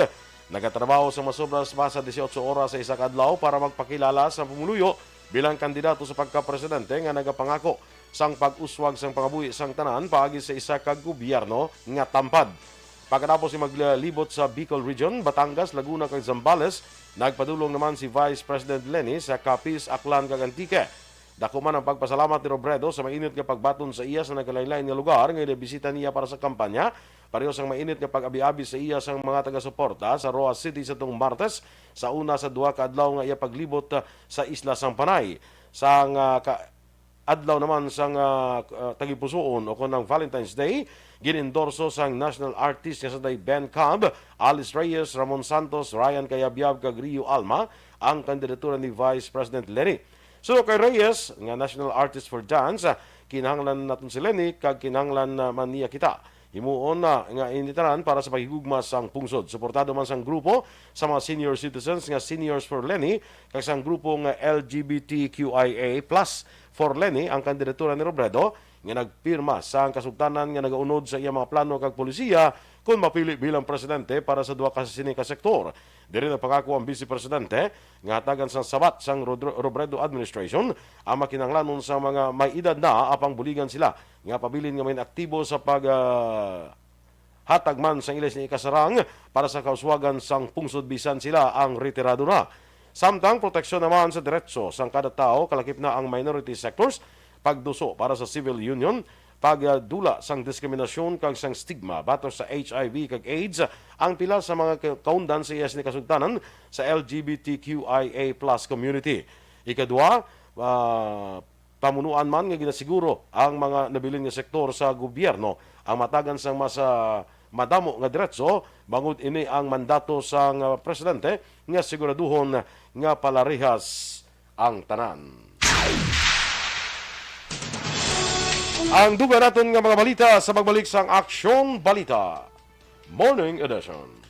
Nagatrabaho sang masobra pa sa dieciocho oras sa isa ka adlaw para magpakilala sa pumuluyo bilang kandidato sa pagkapresidente nga nagapangako sang pag-uswag sang pangabuhi sang tanan paagi sa isa ka gobyerno nga tampad. Pagkatapos ni maglibot sa Bicol Region, Batangas, Laguna, kag Zambales, nagpadulong naman si Vice President Leni sa Capiz, Aklan, kag Antique. Dako man ang pagpasalamat ni Robredo sa mainit nga pagbaton sa iya sa nagkalainlain nga lugar nga ginabisita niya para sa kampanya, pareho sang mainit nga pag-abi-abi sa iya sang mga taga-suporta sa Roxas City sadtong Martes, sa una sa duha ka adlaw nga iya paglibot, ah, sa isla sang Panay. Sang, ah, ka-, Adlaw naman sang, ah, ah, tagipusoon o kon ang Valentine's Day, gin-endorso sang national artist nga sanday Ben Cab, Alice Reyes, Ramon Santos, Ryan Cayabyab, kag Rio Alma ang kandidatura ni Vice President Leni. Suno kay Reyes, nga national artist for dance, ah, kinahanglan naton si Leni kag kinahanglan na man niya kita. Himuon na nga ini tanan para sa paghigugma sang pungsod. Suportado man sang grupo sa mga senior citizens nga Seniors for Leni kag sang grupo nga L G B T Q I A plus for Leni ang kandidatura ni Robredo, nga nagpirma sang kasugtanan nga nagaunod sa iya mga plano kag polisiya kon mapili bilang presidente para sa duha ka sini ka sektor. Diri nagpangako ang Vice Presidente nga hatagan sang sabat sang Rodro-, Robredo administration ang makinahanglanon sa mga may edad na, apang buligan sila nga pabilin nga may aktibo sa pag, ah, hatag man sang ilis ni ikasarang para sa kauswagan sang pungsod bisan sila ang retirado na. Samtang proteksyon naman sa diretso sang kada tawo, kalakip na ang minority sectors, pagduso para sa civil union, pagdula sang diskriminasyon kag sang stigma batok sa H I V kag AIDS, ang pila sa mga ka-, kaundan sa iya sini kasugtanan sa L G B T Q I A plus community. Ikadua, ah, pamunuan man nga ginasiguro ang mga nabilin nga sektor sa gobyerno ang matagan sang mas, ah, madamo nga diretso, bangod ini ang mandato sang, ah, presidente nga siguraduhon nga palarihas ang tanan. Ang dugang naton nga mga balita sa pagbalik sang Aksyon Balita Morning Edition.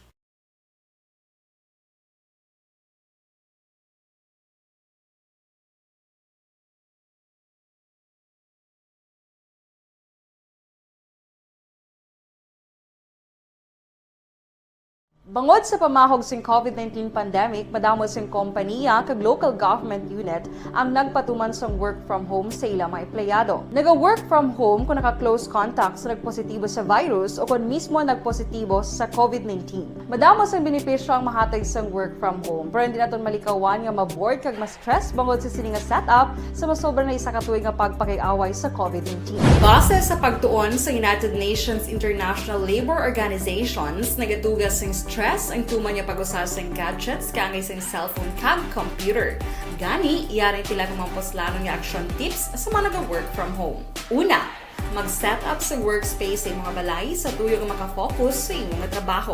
Bangod sa pamahog sing COVID nineteen pandemic, madamo sing kompaniya kag local government unit ang nagpatuman sang work from home sa ila mga empleyado. Naga-work from home kung naka-close contact sa nagpositibo sa virus o kon mismo nagpositibo sa COVID nineteen. Madamo sang benepisyo ang mahatag sang work from home, pero hindi naton malikawan nga ma-bored kag ma-stress bangod sa sini nga setup sa masobra na isa ka tuig nga pagpakig-away sa COVID nineteen. Base sa pagtuon sa United Nations International Labor Organizations, nagatuga sing stress ang tuman nga pag-usa sing gadgets kaangay sing cellphone kag computer. Gani, yari sila nga mga puslanon nga action tips sa mga naga-work from home. Una, mag-set up sa workspace sa imong balay sa tuyo nga makafocus sa imong nga trabaho.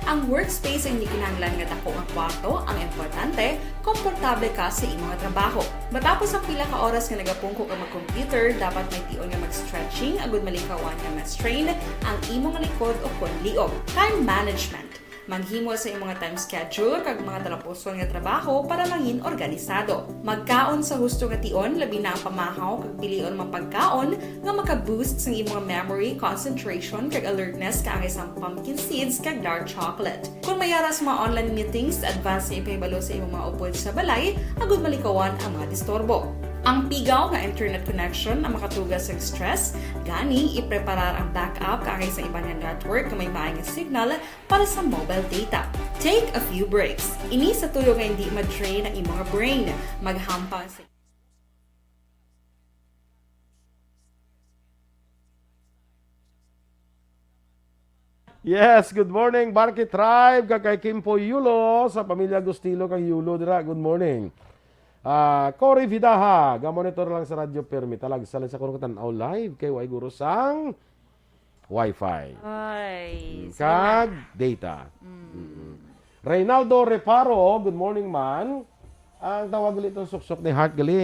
Ang workspace hindi kinahanglan nga dako nga kwarto, ang importante, komportable ka sa imong nga trabaho. Matapos ang pila ka oras nga nagapungko ka mag-computer, dapat may tion nga mag-stretching agud malikawan nga ma-strain ang imong likod o kon liog. Time management. Maghimo sa imong nga time schedule kag mga talapuson nga trabaho para mangin organisado. Magkaon sa husto nga tion, labi na ang pamahaw kag pilion mga pagkaon nga maka-boost sang imong memory, concentration, kag alertness kaangay sang pumpkin seeds kag dark chocolate. Kung may ara sa mga online meetings, advance nga ipahibalo sa imong mga upod sa balay agud malikawan ang mga disturbo. Ang pigaw nga internet connection ang makatuga sang stress, gani ipreparar ang backup kaangay sa iban nga network nga may maay nga signal para sa mobile data. Take a few breaks. Ini sa tuyo nga hindi ma-drain ang imong brain. Maghampang sa Yes, good morning, Barky Tribe, kag kay Kimpo Yulo, sa pamilya Gustilo kag Yulo dira. Good morning. Ah, Cory Vidaha, ga-monitor lang sa radyo, pirmi. Talagsa lang sa kuno katan-aw live kay way guro sang wifi. Ay, Mm, sige na. Kag data. Mm. Mm-mm. Reynaldo Reparo, good morning, man. Ang tawag gali itong suksok ni Heart gali,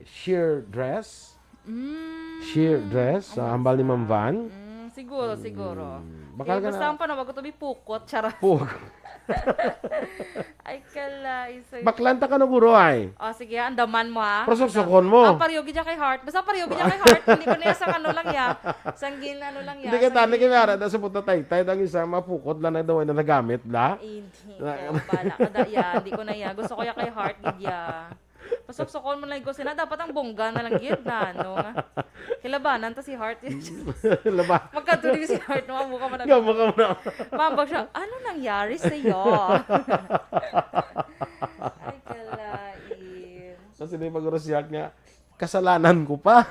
sheer dress. Mm. Sheer dress, sa Ano hambal ni sa Ma'am Van. Mm, siguro, siguro. Mm. Bakal Eh, ka basta na ang panawag ko to, may pukot, charot. Puk- Ay, kala, isa Baklan ta ka no, guro, ay. Oh, sige, andaman mo, ha. Pero suksokon mo. Ang pareho gid kay Heart. Basta pareho gid kay Heart. Hindi ko niya sa ano lang, ya. Sang gin-, ano lang, ya. Hindi kita, Sang hindi gin- kaya ara, nasa punta taytay, ang isang mapukot lang na daw ay na nagamit, la. Eh, hindi ko. Na- Bala ka da, ya. Hindi ko na, ya. Gusto ko ya kay Heart, gid, ya. Pasuksokon mo lang ko sina. Dapat ang bongga na lang, gid, na, no? Nga. Kilabanan ta si Heart. Laba. Magkadto din si Heart, no? Ang mukha mo na. Nga, mukha mo na. Mambag siya, "Ano nangyari sa'yo?" Ay, kalain. Kasi may pag-urusyak nga, "Kasalanan ko pa."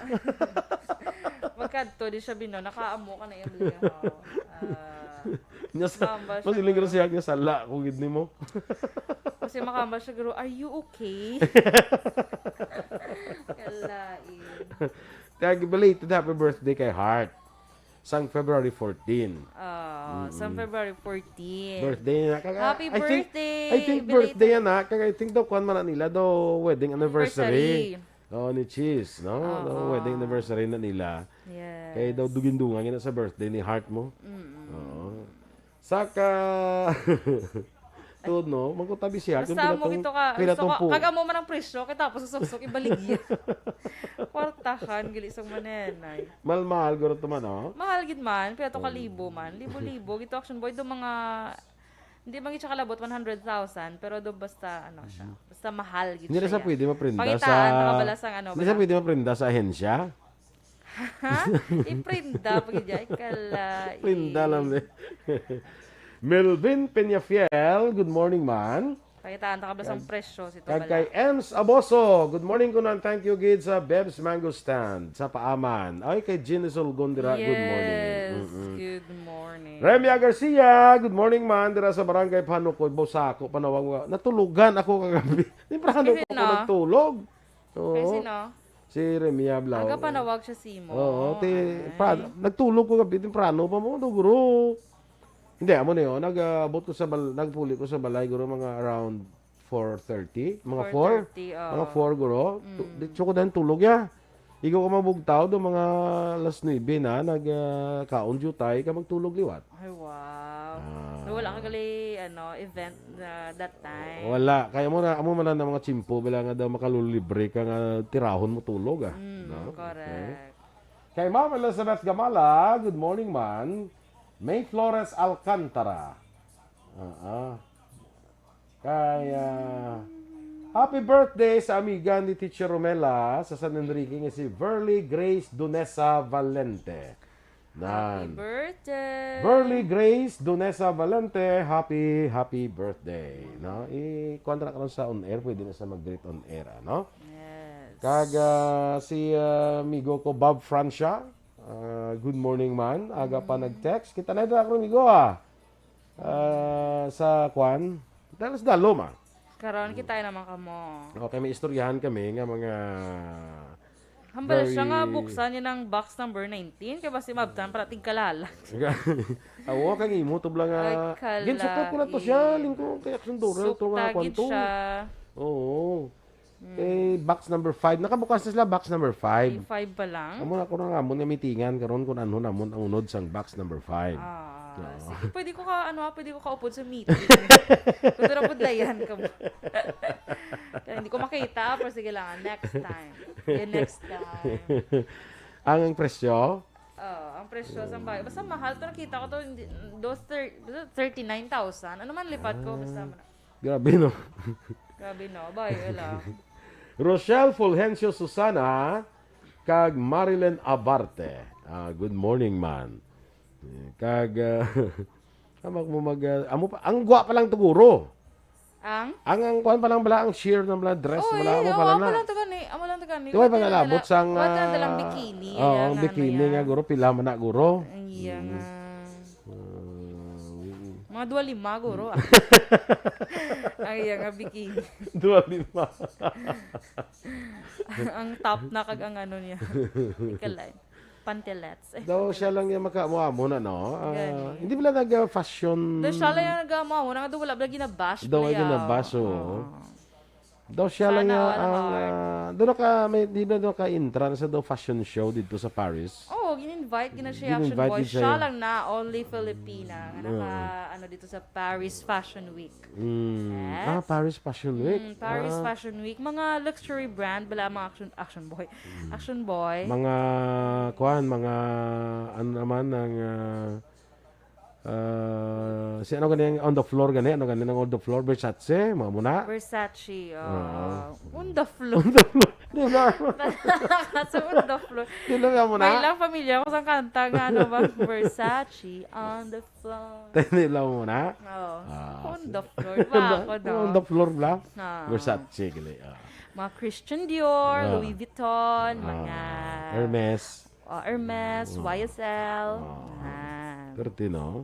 Magkadto di siya bino, nakaamo ka na yung lihaw. Ah, Nya sa, Mambag siya, mas iling guro. Urusyak nga, "Sala ko gid nimo." Kasi makambal siya, guro, "Are you okay?" Kalain. Kag belated happy birthday kay Heart. Sang February fourteen. Ah, sang Mm-mm. February fourteen. Birthday na. Kag, Happy I think, birthday! I think Belated. Birthday yan, ha? Kag I think daw, kuwan man na nila, daw wedding anniversary. Anniversary. Oo, ni Cheese, no? Oo. Daw wedding anniversary na nila. Yes. Kaya daw dugindungan yun sa birthday ni Heart mo. Mm-mm. Oo. Saka, tuod, no? Magkutabi siya. Basta mo gito ka, pila gusto tong ka, pu- kag amo man ang presyo, kay tapos sa suksok, ibaligya. Kwartahan, gali sang manenay. Mahal-mahal, guro to man, oh. Mahal gid man, pila to ka Mm. libo man. Libo-libo, gito Action Boy, do mga, hindi man gid siya kalabot, one hundred thousand, pero do basta, ano siya, Mhm. basta mahal gid Hindi na siya sa ya. Pwede maprinda Pangitaan, sa, nakabala sang ano, hindi bala. Sa pwede maprinda sa ahensya? Ha? Iprinda pa gid ay kala. Prinda lang, eh. Melvin Peñafiel, good morning, man. Pakitaan ta ka ba sang Kag-, presyo si kag kay Tobala? Ems Aboso, good morning, kunan. Thank you, gid, sa Beb's Mango Stand sa Paaman. Ay, kay Jean Isolgon dira, good morning. Yes, Mm-mm. Good morning. Remia Garcia, good morning, man. Dira sa Barangay Panukod, Bosako, Panawag. Natulugan ako kagabi. Temprano Kasi pa ako na. Nagtulog. Oo. Kasi na. Si Remia Blau. Aga pa nawag siya simo. Oo, ti-, Ay. pa-, nagtulog ko gabi, temprano pa mo, do, guro. Hindi, amo na yun. Nag-abot ko sa bal-, nagpuli ko sa balay, guro, mga around four thirty, mga four. Four thirty, oo. Mga four, guro. Tu-, Mm. di, tsoko dahil tulog, ya. Ikaw ka mabugtaw, do, mga alas nuebe na, nag, ah, kaon jutay ka magtulog liwat. Ay, wow. Ah. So, wala ka gali, ano, event na that time? Wala. Kaya mo na, amo man na mga tsimpo, bala nga daw makalulibre ka nga tirahon mo tulog, ah. Mm, no? Correct. Okay. Kay Ma'am Elizabeth Gamala, good morning, man. May Flores Alcantara. Ah, ah. Kay, ah, happy birthday sa amiga ni Teacher Romela sa San Enrique nga si Verly Grace Dunesa Valente. Happy Nan. Birthday! Verly Grace Dunesa Valente, happy, happy birthday. No? I-, kuwan na karon sa on air, pwede na sa mag-greet on air, ano? Yes. Kag, ah, si, ah, amigo ko, Bob Francia, ah, good morning, man. Aga pa Mm. nag-text. Kita na ito, amigo, ah. Ah, sa kwan, dahil sa dalom, ah. Karon, Mm. kita naman kamo. Okay, may istoryahan kami nga mga Hambal siya nga very buksan niya ng box number nineteen, kay basi mabtan para tigkalala. Awo, kang imo, tubla nga. Ay, kala, Ginsuklat ko na to siya, eh. Lingko, kay Action Doral, to nga Sukta kwan gid to. Siya. Oo. Mm. Eh, box number five. Nakabukas na sila, box number five. Ay, five pa lang? Amo na ko na nga, amo nga meetingan karon kung ano namon ang unod sang box number five. Ah, Oo. Sige, pwede ko ka, ano, ah, pwede ko kaupod sa meeting. Kung doon ang budlayan ka mo. Kaya hindi ko makita, pero sige lang, ah, next time. Yeah, next time. Ang, ang presyo? Oo, ang presyo sa bayo. Basta mahal to, nakita ko to, hindi, those thir-, basta thirty-nine thousand. Ano man lipat ko, basta Ah. man. Grabe, no? Grabe, no? Bayo lang. Rochelle Fulgencio Susana, kag Marilyn Abarte. Ah, good morning, man. Kag, ah, tama mo mag, ah, amo pa, ang gwa pa lang to, guro. Ang? Ang, ang kuwan pa lang bala, ang sheer na bala, dress Oh, bala, yeah, amo oh, pa lang amo na. Lang to gani, amo lang to gani. Di ba Wala pa na nalabot lang, sang, wala na lang ah, bikini, oh, kaya ang nga, bikini ano, nga, yan. Guro, pila man na, guro? Ang iya Mm. nga. Ah, mm. Mga dua lima, guro, ah. Ang iya nga bikini. Dua lima. Ang top na kag ang ano niya. Ikalay. Pantelets. Daw siya lang yung maka-, mo, amo na, no? Ah, Gani. Hindi pala nag-fashion. Daw siya lang yung nag-amo, amo na nga daw wala pala ginabash Daw pala ay yan. Ginabash, oo. Oo. Daw siya lang Sana yung, all ang, heart. Ah, doon ka, may, di ba doon ka entrance sa daw fashion show dito sa Paris? Oo, gin-invite, gina siya Action Gin-invite Boy. din siya Siya yan. Lang na, only Filipina, nga Oo. naka, ano, dito sa Paris Fashion Week. Mm. Yes. Ah, Paris Fashion Week. Mm, Paris Ah. Fashion Week. Mga luxury brand, bala mga Action, Action Boy. Mm. Action Boy. Mga, kuwan, mga, ano naman, ang, ah, ah, si ano gani ang on the floor gani? Ano gani ang on the floor? Versace, mga muna? Versace, ah, Oo. On the floor. On the floor. Di ba? Kaso on the floor. Di ba muna? May lang familiar ko sa kanta nga, ano ba? Versace, on the floor. Tindi lang muna? Oo. Ah, On the floor. Di ba ako, no? On the floor ba? Ah. Versace, gali, ah. Mga Christian Dior, Ah. Louis Vuitton, Ah. mga Hermes. Oh, Hermes, Mm. Y S L. Ah. Ah. Perte, no?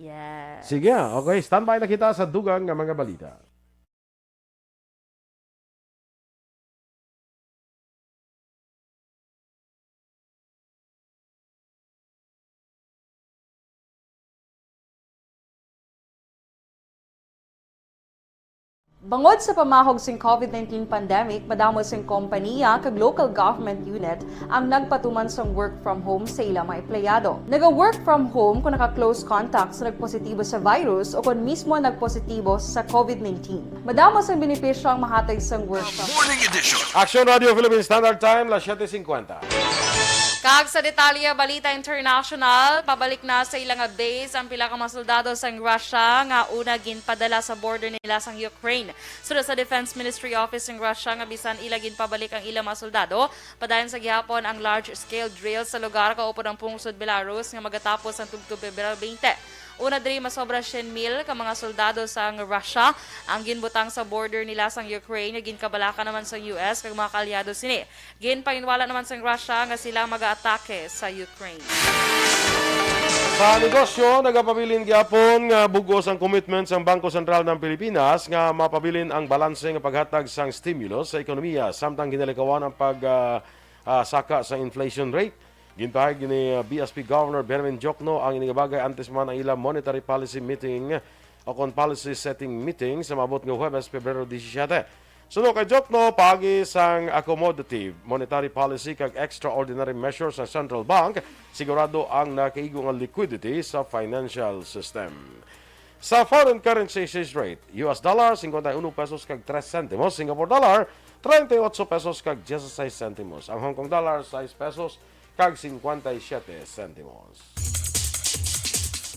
Yes. Sige, okay. Standby na kita sa dugang nga mga balita. Bangod sa pamahog sing COVID nineteen pandemic, madamo sing kompaniya kag local government unit ang nagpatuman sang work from home sa ilang mga empleyado. Naga-work from home kon naka-close contact sa nagpositibo sa virus o kon mismo nagpositibo sa COVID nineteen. Madamo sang benepisyo ang mahatag sang work from home. Morning Edition. Action Radio Philippine Standard Time, las siete cincuenta. Kag sa detalye, balita international, pabalik na sa ilang base ang pila ka mga soldado sang Russia nga una ginpadala sa border nila sang Ukraine. Sud sa Defense Ministry Office sang Russia nga bisan ila ginpabalik ang ilang mga soldado, padayon sa gihapon ang large-scale drill sa lugar kaupod ang pungsod Belarus nga magatapos ang tubtob Pebrero twenty. Una diri, masobra siyam mil ka mga soldado sang Russia ang ginbutang sa border nila sang Ukraine nga ginkabalaka naman sang U S kag mga kaalyado sini. Ginpanginwala naman sang Russia nga sila magaatake sa Ukraine. Sa negosyo, nagapabilin gyapon nga bugos ang commitment sang Bangko Sentral ng Pilipinas nga mapabilin ang balanse nga paghatag sang stimulus sa ekonomiya samtang ginalikawan ang pag ah, ah, saka sa inflation rate. Ginpahayag ni ah, B S P Governor Benjamin Diokno ang inigabagay antes man ang ila monetary policy meeting o kon policy setting meeting sa maabot nga Huwebes, Pebrero disisiete. Suno kay Diokno, paagi sang accommodative monetary policy kag extraordinary measures sa Central Bank, sigurado ang nakaigo nga liquidity sa financial system. Sa foreign currency exchange rate, U S dollar, cincuenta y uno pesos kag tres centimos, Singapore dollar, treinta y ocho pesos kag dieciséis centimos, ang Hong Kong dollar, sais pesos kag cincuenta y siete centimos.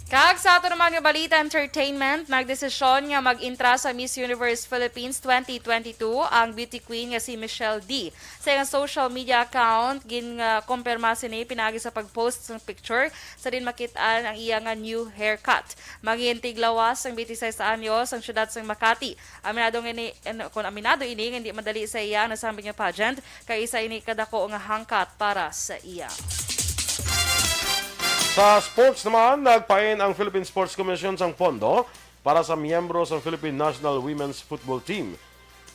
Kag sa ato naman nga balita, entertainment, nagdesisyon nga mag-intra sa Miss Universe Philippines twenty twenty-two ang beauty queen nga si Michelle D. Sa iyang social media account, gin-, ah, kompirma sini pinaagi sa pag-post sang picture sa din makit-an ang iya nga new haircut. Mangintig lawas ang twenty-six anyos ang siyudad sang Makati. Aminado nga ini, ano, kung aminado ini nga hindi madali sa iya ang nasambit nga pageant, kay isa ini kadako nga hangkat para sa iya. Sa sports naman, nagpain ang Philippine Sports Commission sang pondo para sa miyembro sa Philippine National Women's Football Team.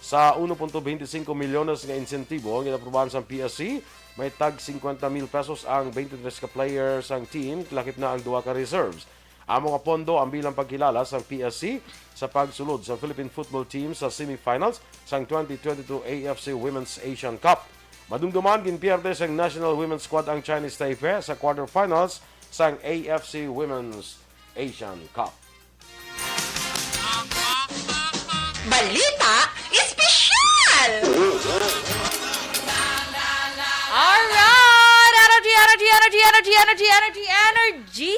Sa uno punto veinticinco milyones nga insentibo ang ginaprubahan sang P S C, may tag cincuenta mil pesos ang twenty-three ka player sang team, lakip na ang duha ka reserves. Amo nga pondo ang bilang pagkilala sang P S C sa pagsulod sa Philippine football team sa semifinals sang twenty twenty-two A F C Women's Asian Cup. Madumduman, ginpierde sang National Women's Squad ang Chinese Taipei sa quarterfinals sang A F C Women's Asian Cup. Balita Espesyal! Alright! Energy, energy, energy, energy, energy, energy, energy, energy!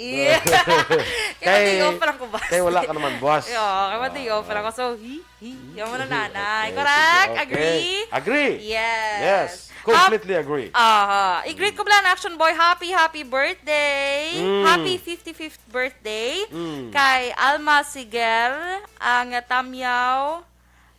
Yeah. Kaya Kay- day off lang ko ba? Kay wala ka naman buwas. Yeah, kaya day off lang ko. So, hi, hi. Yung mga nanay. Okay, Correct? sige, okay. Agree? Agree. Yes. Yes. Completely agree. Aha. I-greet ko lang, Action Boy. Happy, happy birthday. Mm. Happy fifty-fifth birthday. Mm. Kay Alma Siger, ang tamyaw.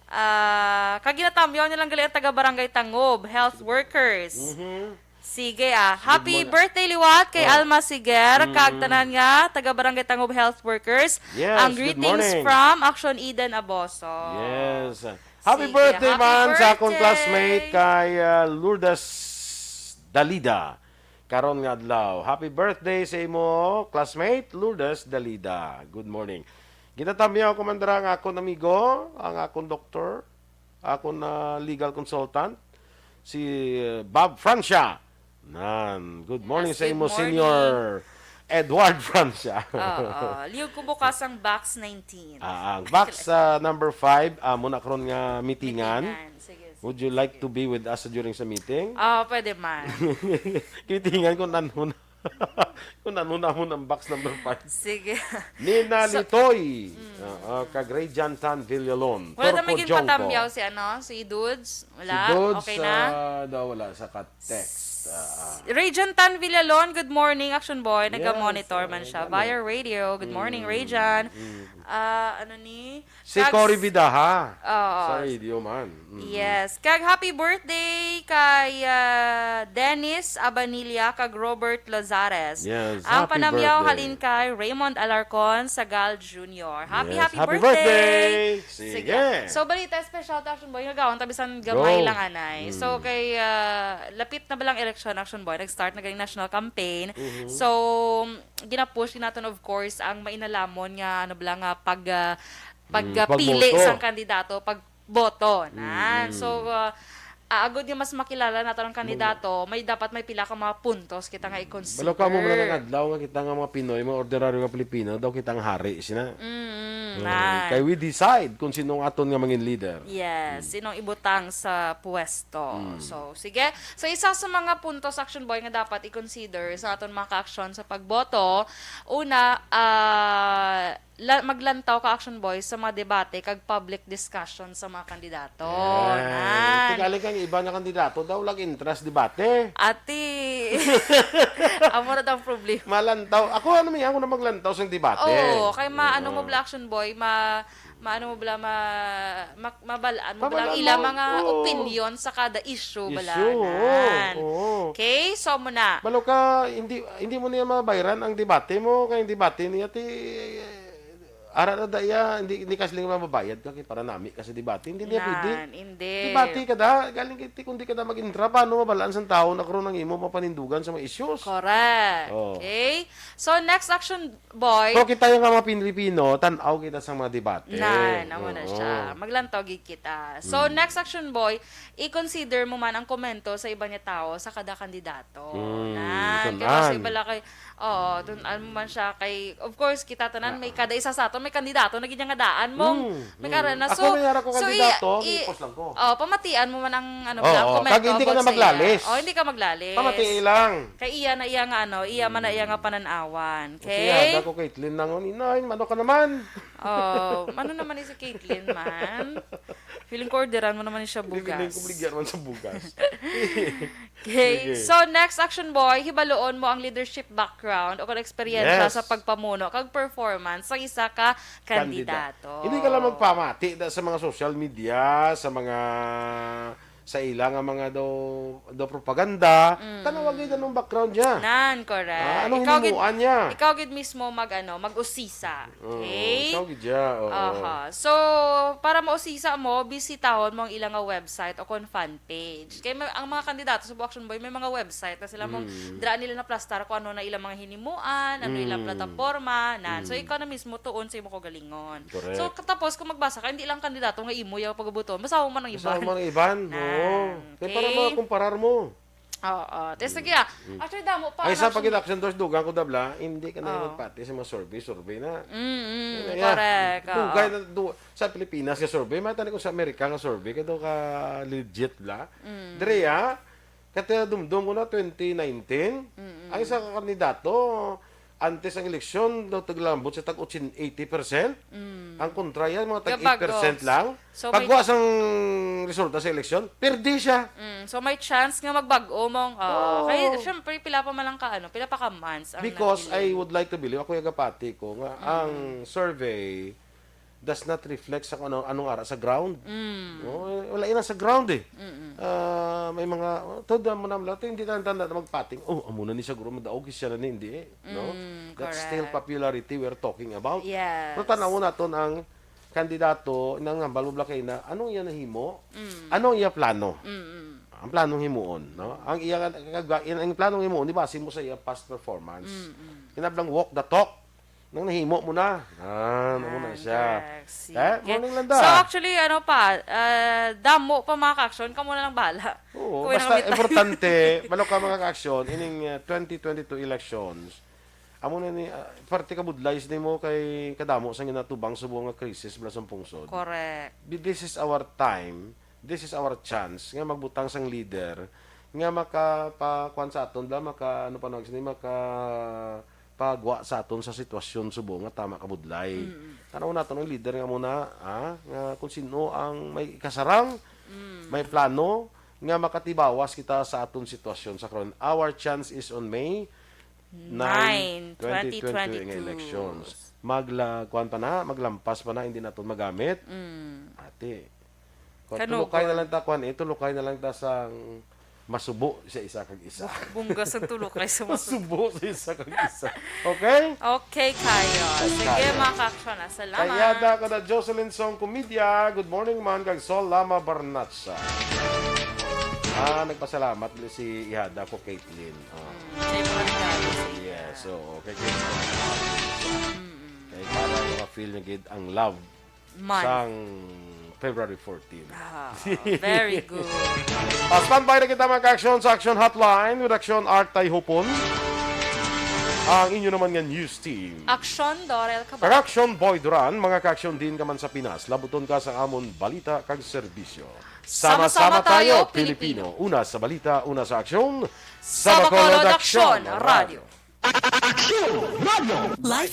Ah, kag ginatamyaw nilang gali ang taga Barangay Tangob, health workers. Mhm. Sige ah. Happy morning. Birthday liwat kay Oh. Alma Siger, kag Mm. tanan nga taga Barangay Tangob Health Workers. Yes, Ang good greetings morning. From Action Eden Aboso. Yes. Happy Sige, birthday happy man sa akong birthday. Classmate kay ah, Lourdes Dalida. Karon nga adlaw. Happy birthday sa imo, classmate Lourdes Dalida. Good morning. Ginatamyaw ko man dira ang akon amigo, ang akon doktor, akon na legal consultant, si uh, Bob Francia. Nan, good morning Yes, sa imo, good morning. Senior Edward Francia. Oo. Liyog ko bukas ang box nineteen. Ah, ang box uh, number five, ah, muna karon nga meetingan. Yan, sige, sige. Would you like to be with us during sa meeting? Ah, pwede man. Kitingan kung ano na. Kung ano na mo ng box number five. Sige. Nina So- Litoy. Oo, kag Ray Jantan Villalon. Wala Turco naman yung Jongco. Patamyaw si ano, si Dudes? Wala? Si Dudes, Okay na? Ah, daw wala sa ka-text. Ah, ah. Ray Jantan Villalon, good morning, Action Boy. Nag-monitor Yes, man oh, siya gani. Via radio. Good morning, Mm, Ray Jan. mm. Ah, ano ni? Si Tags- Cory Vidaha. Oo. Sa radio man. Mm. Yes. Kag happy birthday kay ah, Dennis Abanilla kag Robert Lozares. Yes, Ang happy panamyaw birthday. Halin kay Raymond Alarcon Sagal Junior. Happy, Yes, happy, happy birthday! birthday! Sige. So, balita special ta, Action Boy, nga gawon ta bisan gamay Go. lang anay. So, Mm. kay ah, lapit na ba lang election, Action Boy? Nag-start na ganing national campaign. Mhm. So, ginapush naton, of course, ang mainalamon nga, ano ba lang, nga pag ah, pag, Mm, ah, pili pagboto. sang kandidato, pagboto, nan. Mm. So, ah, ah, agud nga mas makilala nato ang kandidato, may, dapat may pila ka mga puntos kita nga i-consider. Balo ka mo muna nga adlaw nga kita nga mga Pinoy, mga ordinaryo nga Pilipino, daw kita ang hari, sina? Mm, Mm, nan. Kay we decide kung sino ang aton nga mangin leader. Yes, Mm. sinong ibutang sa puwesto. Mm. So, sige. So, isa sa mga puntos, Action Boy, nga dapat i-consider sa aton mga ka-aksyon sa pagboto, una, ah, la-, maglantaw ka, Action Boy, sa mga debate kag public discussion sa mga kandidato. Ay, Nan. Tingali kang iba nga kandidato daw, lag interest debate. Ati, amo na daw ang problema. Malantaw. Ako, ano, may ako na maglantaw sa debate. Oo, kay maano mo Oo. bala, Action Boy, ma-, maano mo bala, ma-, ma-, mabalaan mo bala ang Mabalaan ila mo. mga Oo. opinion sa kada issue, Issue, bala, oo, Nan. oo. Okay, so mo na. Balo ka, hindi, hindi mo niya mabayran ang debate mo, kay ang debate niya ti, ara na da iya, hindi, hindi ka siling mababayad ka, kay para nami ka sa debate. Hindi niya pwede. Nan, hindi. Debate ka da, galing kay, kung di ka da mag-intra, paano mabalaan sang tawo na karon ang imo mapanindugan sa mga issues? Correct. Oh. Okay? So, next, Action Boy. Pero kita yung nga mga Pilipino, tan-aw kita sa mga debate. Nan, amo na Oo. siya. Maglantaw gid kita. So, Mm. next, Action Boy, i-consider mo man ang komento sa iba nga tawo sa kada kandidato. Mm, Nan, kay tun-an. Basi bala kay, oo, tun-an mo man siya kay, of course, kita tanan, Ah. may kada isa sa aton, may kandidato na gid nga daan mo. Mm, May mm. karan na. Ako So, may ara ko so, kandidato, i-, i-, i-post lang ko. Oh, pamatian mo man ang, ano, Oo, bala, ang komento kag hindi ka about na sa iya. maglalis. Oh, hindi ka maglalis. Pamatii lang. Kay iya na iya nga, ano, iya man na iya nga Mm. panan-awan. Kasi Okay? hada ko, Caitlyn, nangon, "Inay, mano ka naman?" Oh, ano naman ni si Caitlyn man? Feeling ko orderan mo naman siya Hindi, feeling ko bugas. baligyan man sa bugas. Okay. Sige. So, next, Action Boy, hibaluon mo ang leadership background o kung eksperyensya Yes. sa pagpamuno kag performance sa isa ka Kandida-, kandidato. Hindi ka lang magpamati da sa mga social media, sa mga, sa ila nga mga daw, daw propaganda. Mm. Tanawa gid anong background niya. Nan, correct. Ah, anong Ikaw gid, himuan niya? ikaw gid mismo mag, ano, mag-usisa. Oo, Okay? ikaw gid siya, oo. Aha. So, para mausisa mo, bisitahon mo ang ila nga website o kon fan page. Kay may, ang mga kandidato sa Action Boy, may mga website na sila mong Mm. dira nila naplastar kung ano na ilang mga hinimuan, ano ilang Mm. plataporma, nan. So, Mm. ikaw na mismo tuon sa imo kaugalingon. Correct. So, katapos kung magbasa ka, hindi lang kandidato nga imo yung pagbubuton. Basahin mo man ang Basahin iban. mo ang iban. Nan. Oo. Kay para Okay. makumparar mo. Oo. Tapos, Mm. sige, ah. Mm. Actually, damo pa Ay, ang isa pa action. gid, Action Boy, dugang ko, Dabla, hindi ka na Oo. magpati sa mga survey, survey na. Mm, mm, Kaya, correct, oo. dugay na, du-, sa Pilipinas nga survey, may tani ko sa Amerika nga survey, kaya ka legit, bla. Mm. Diri, ah, kaya dumdum ko na twenty nineteen, Mm, mm. ang isa ka kandidato, antes ang eleksyon, daw taglambot sa tag-, eighty percent. Mm. Ang kontra yan, mga tag-, Gabagos. eight percent lang. So, may Pagwa sang resulta sa eleksyon, perdi siya. Mm, so, may chance nga magbag-o mong, ah, Oo. kay, syempre, pila pa man lang ka, ano, pila pa ka months ang Because nagpili. I would like to believe, ako yung gapati ko, nga Mm. ang survey does not reflect sa kung ano, anong ara sa ground. Mm. No? Wala yun sa ground eh. Mm-mm. Ah, may mga, todo mo naman lahat, hindi na tanda na magpating, "Oh, amo na ni siguro, madaog siya na ni," hindi eh. No? Mm, That's still correct. popularity we're talking about. Yes. Pero tanawon naton ang kandidato, nang hambal mo bala kay na, anong iya nahimo? Mm. Anong iya plano? Mm-mm. Ang planong himuon, no? Ang iya, ang, ang planong himuon, di base mo sa iya past performance. Mm-mm. Kinablang walk the talk. Nang nahimo mo na. Ah, namo na Ah, siya. correct. Eh, Sige. morning lang da. So, actually, ano pa, ah, damo pa mga ka-action, kamo na lang bahala. Oo, Kung basta may time. importante, balo ka mga ka-action, ining, ah, twenty twenty-two elections, amo na ni, ah, parte ka budlay sa nimo kay kadamo sa ginatubang subong nga krisis bala sa pungsod. Correct. Bi-, this is our time, this is our chance nga magbutang sang leader nga makapakuan sa aton bala, maka, ano pa nawag sini, maka pagwa sa aton sa sitwasyon subong nga tama ka budlay. Mm. Tanaw naton ang leader nga muna, ah, nga kung sino ang may ikasarang, Mm. may plano nga makatibawas kita sa aton sitwasyon sa karon. Our chance is on May Nine, nine, twenty twenty-two nga twenty twenty-two. elections. Magla-, kuwan pa na, maglampas pa na, hindi naton magamit. Mm. Ate, kuwan, Kanugod. tulukay na lang ta, kuwan, eh, tulukay na lang ta sa masubo sa isa kag isa. Bunggas ang tulukay sa masubo. Masubo sa isa kag isa. Okay? Okay, kayo. Ay, Sige, kayo. mga ka-action, ah. Salamat. Kay Ihada ko na Jocelyn Song Comedia. Good morning, man, kag Sol Lama Barnatsa. Ah, nagpasalamat si Ihada ko, Caitlyn. Oh. Mm, sa mga regalo sa iya. Yes, oo. Kay Caitlyn. Mm-mm. Kay para maka-feel niya gid ang love. Man. sang February fourteen. Ah, very good. Ah, standby na kita, mga ka-aksyon, sa Action Hotline with Action Art Tayhupon. Ang inyo naman nga news team. Aksyon, Dorel Cabal. Kag Action Boy Duran, mga ka-aksyon din ka man sa Pinas. Labuton ka sa amon balita kag serbisyo. Sama-sama tayo, Pilipino. Una sa balita, una sa aksyon. Sa Bacolod Aksyon Radio. Action Radio. Live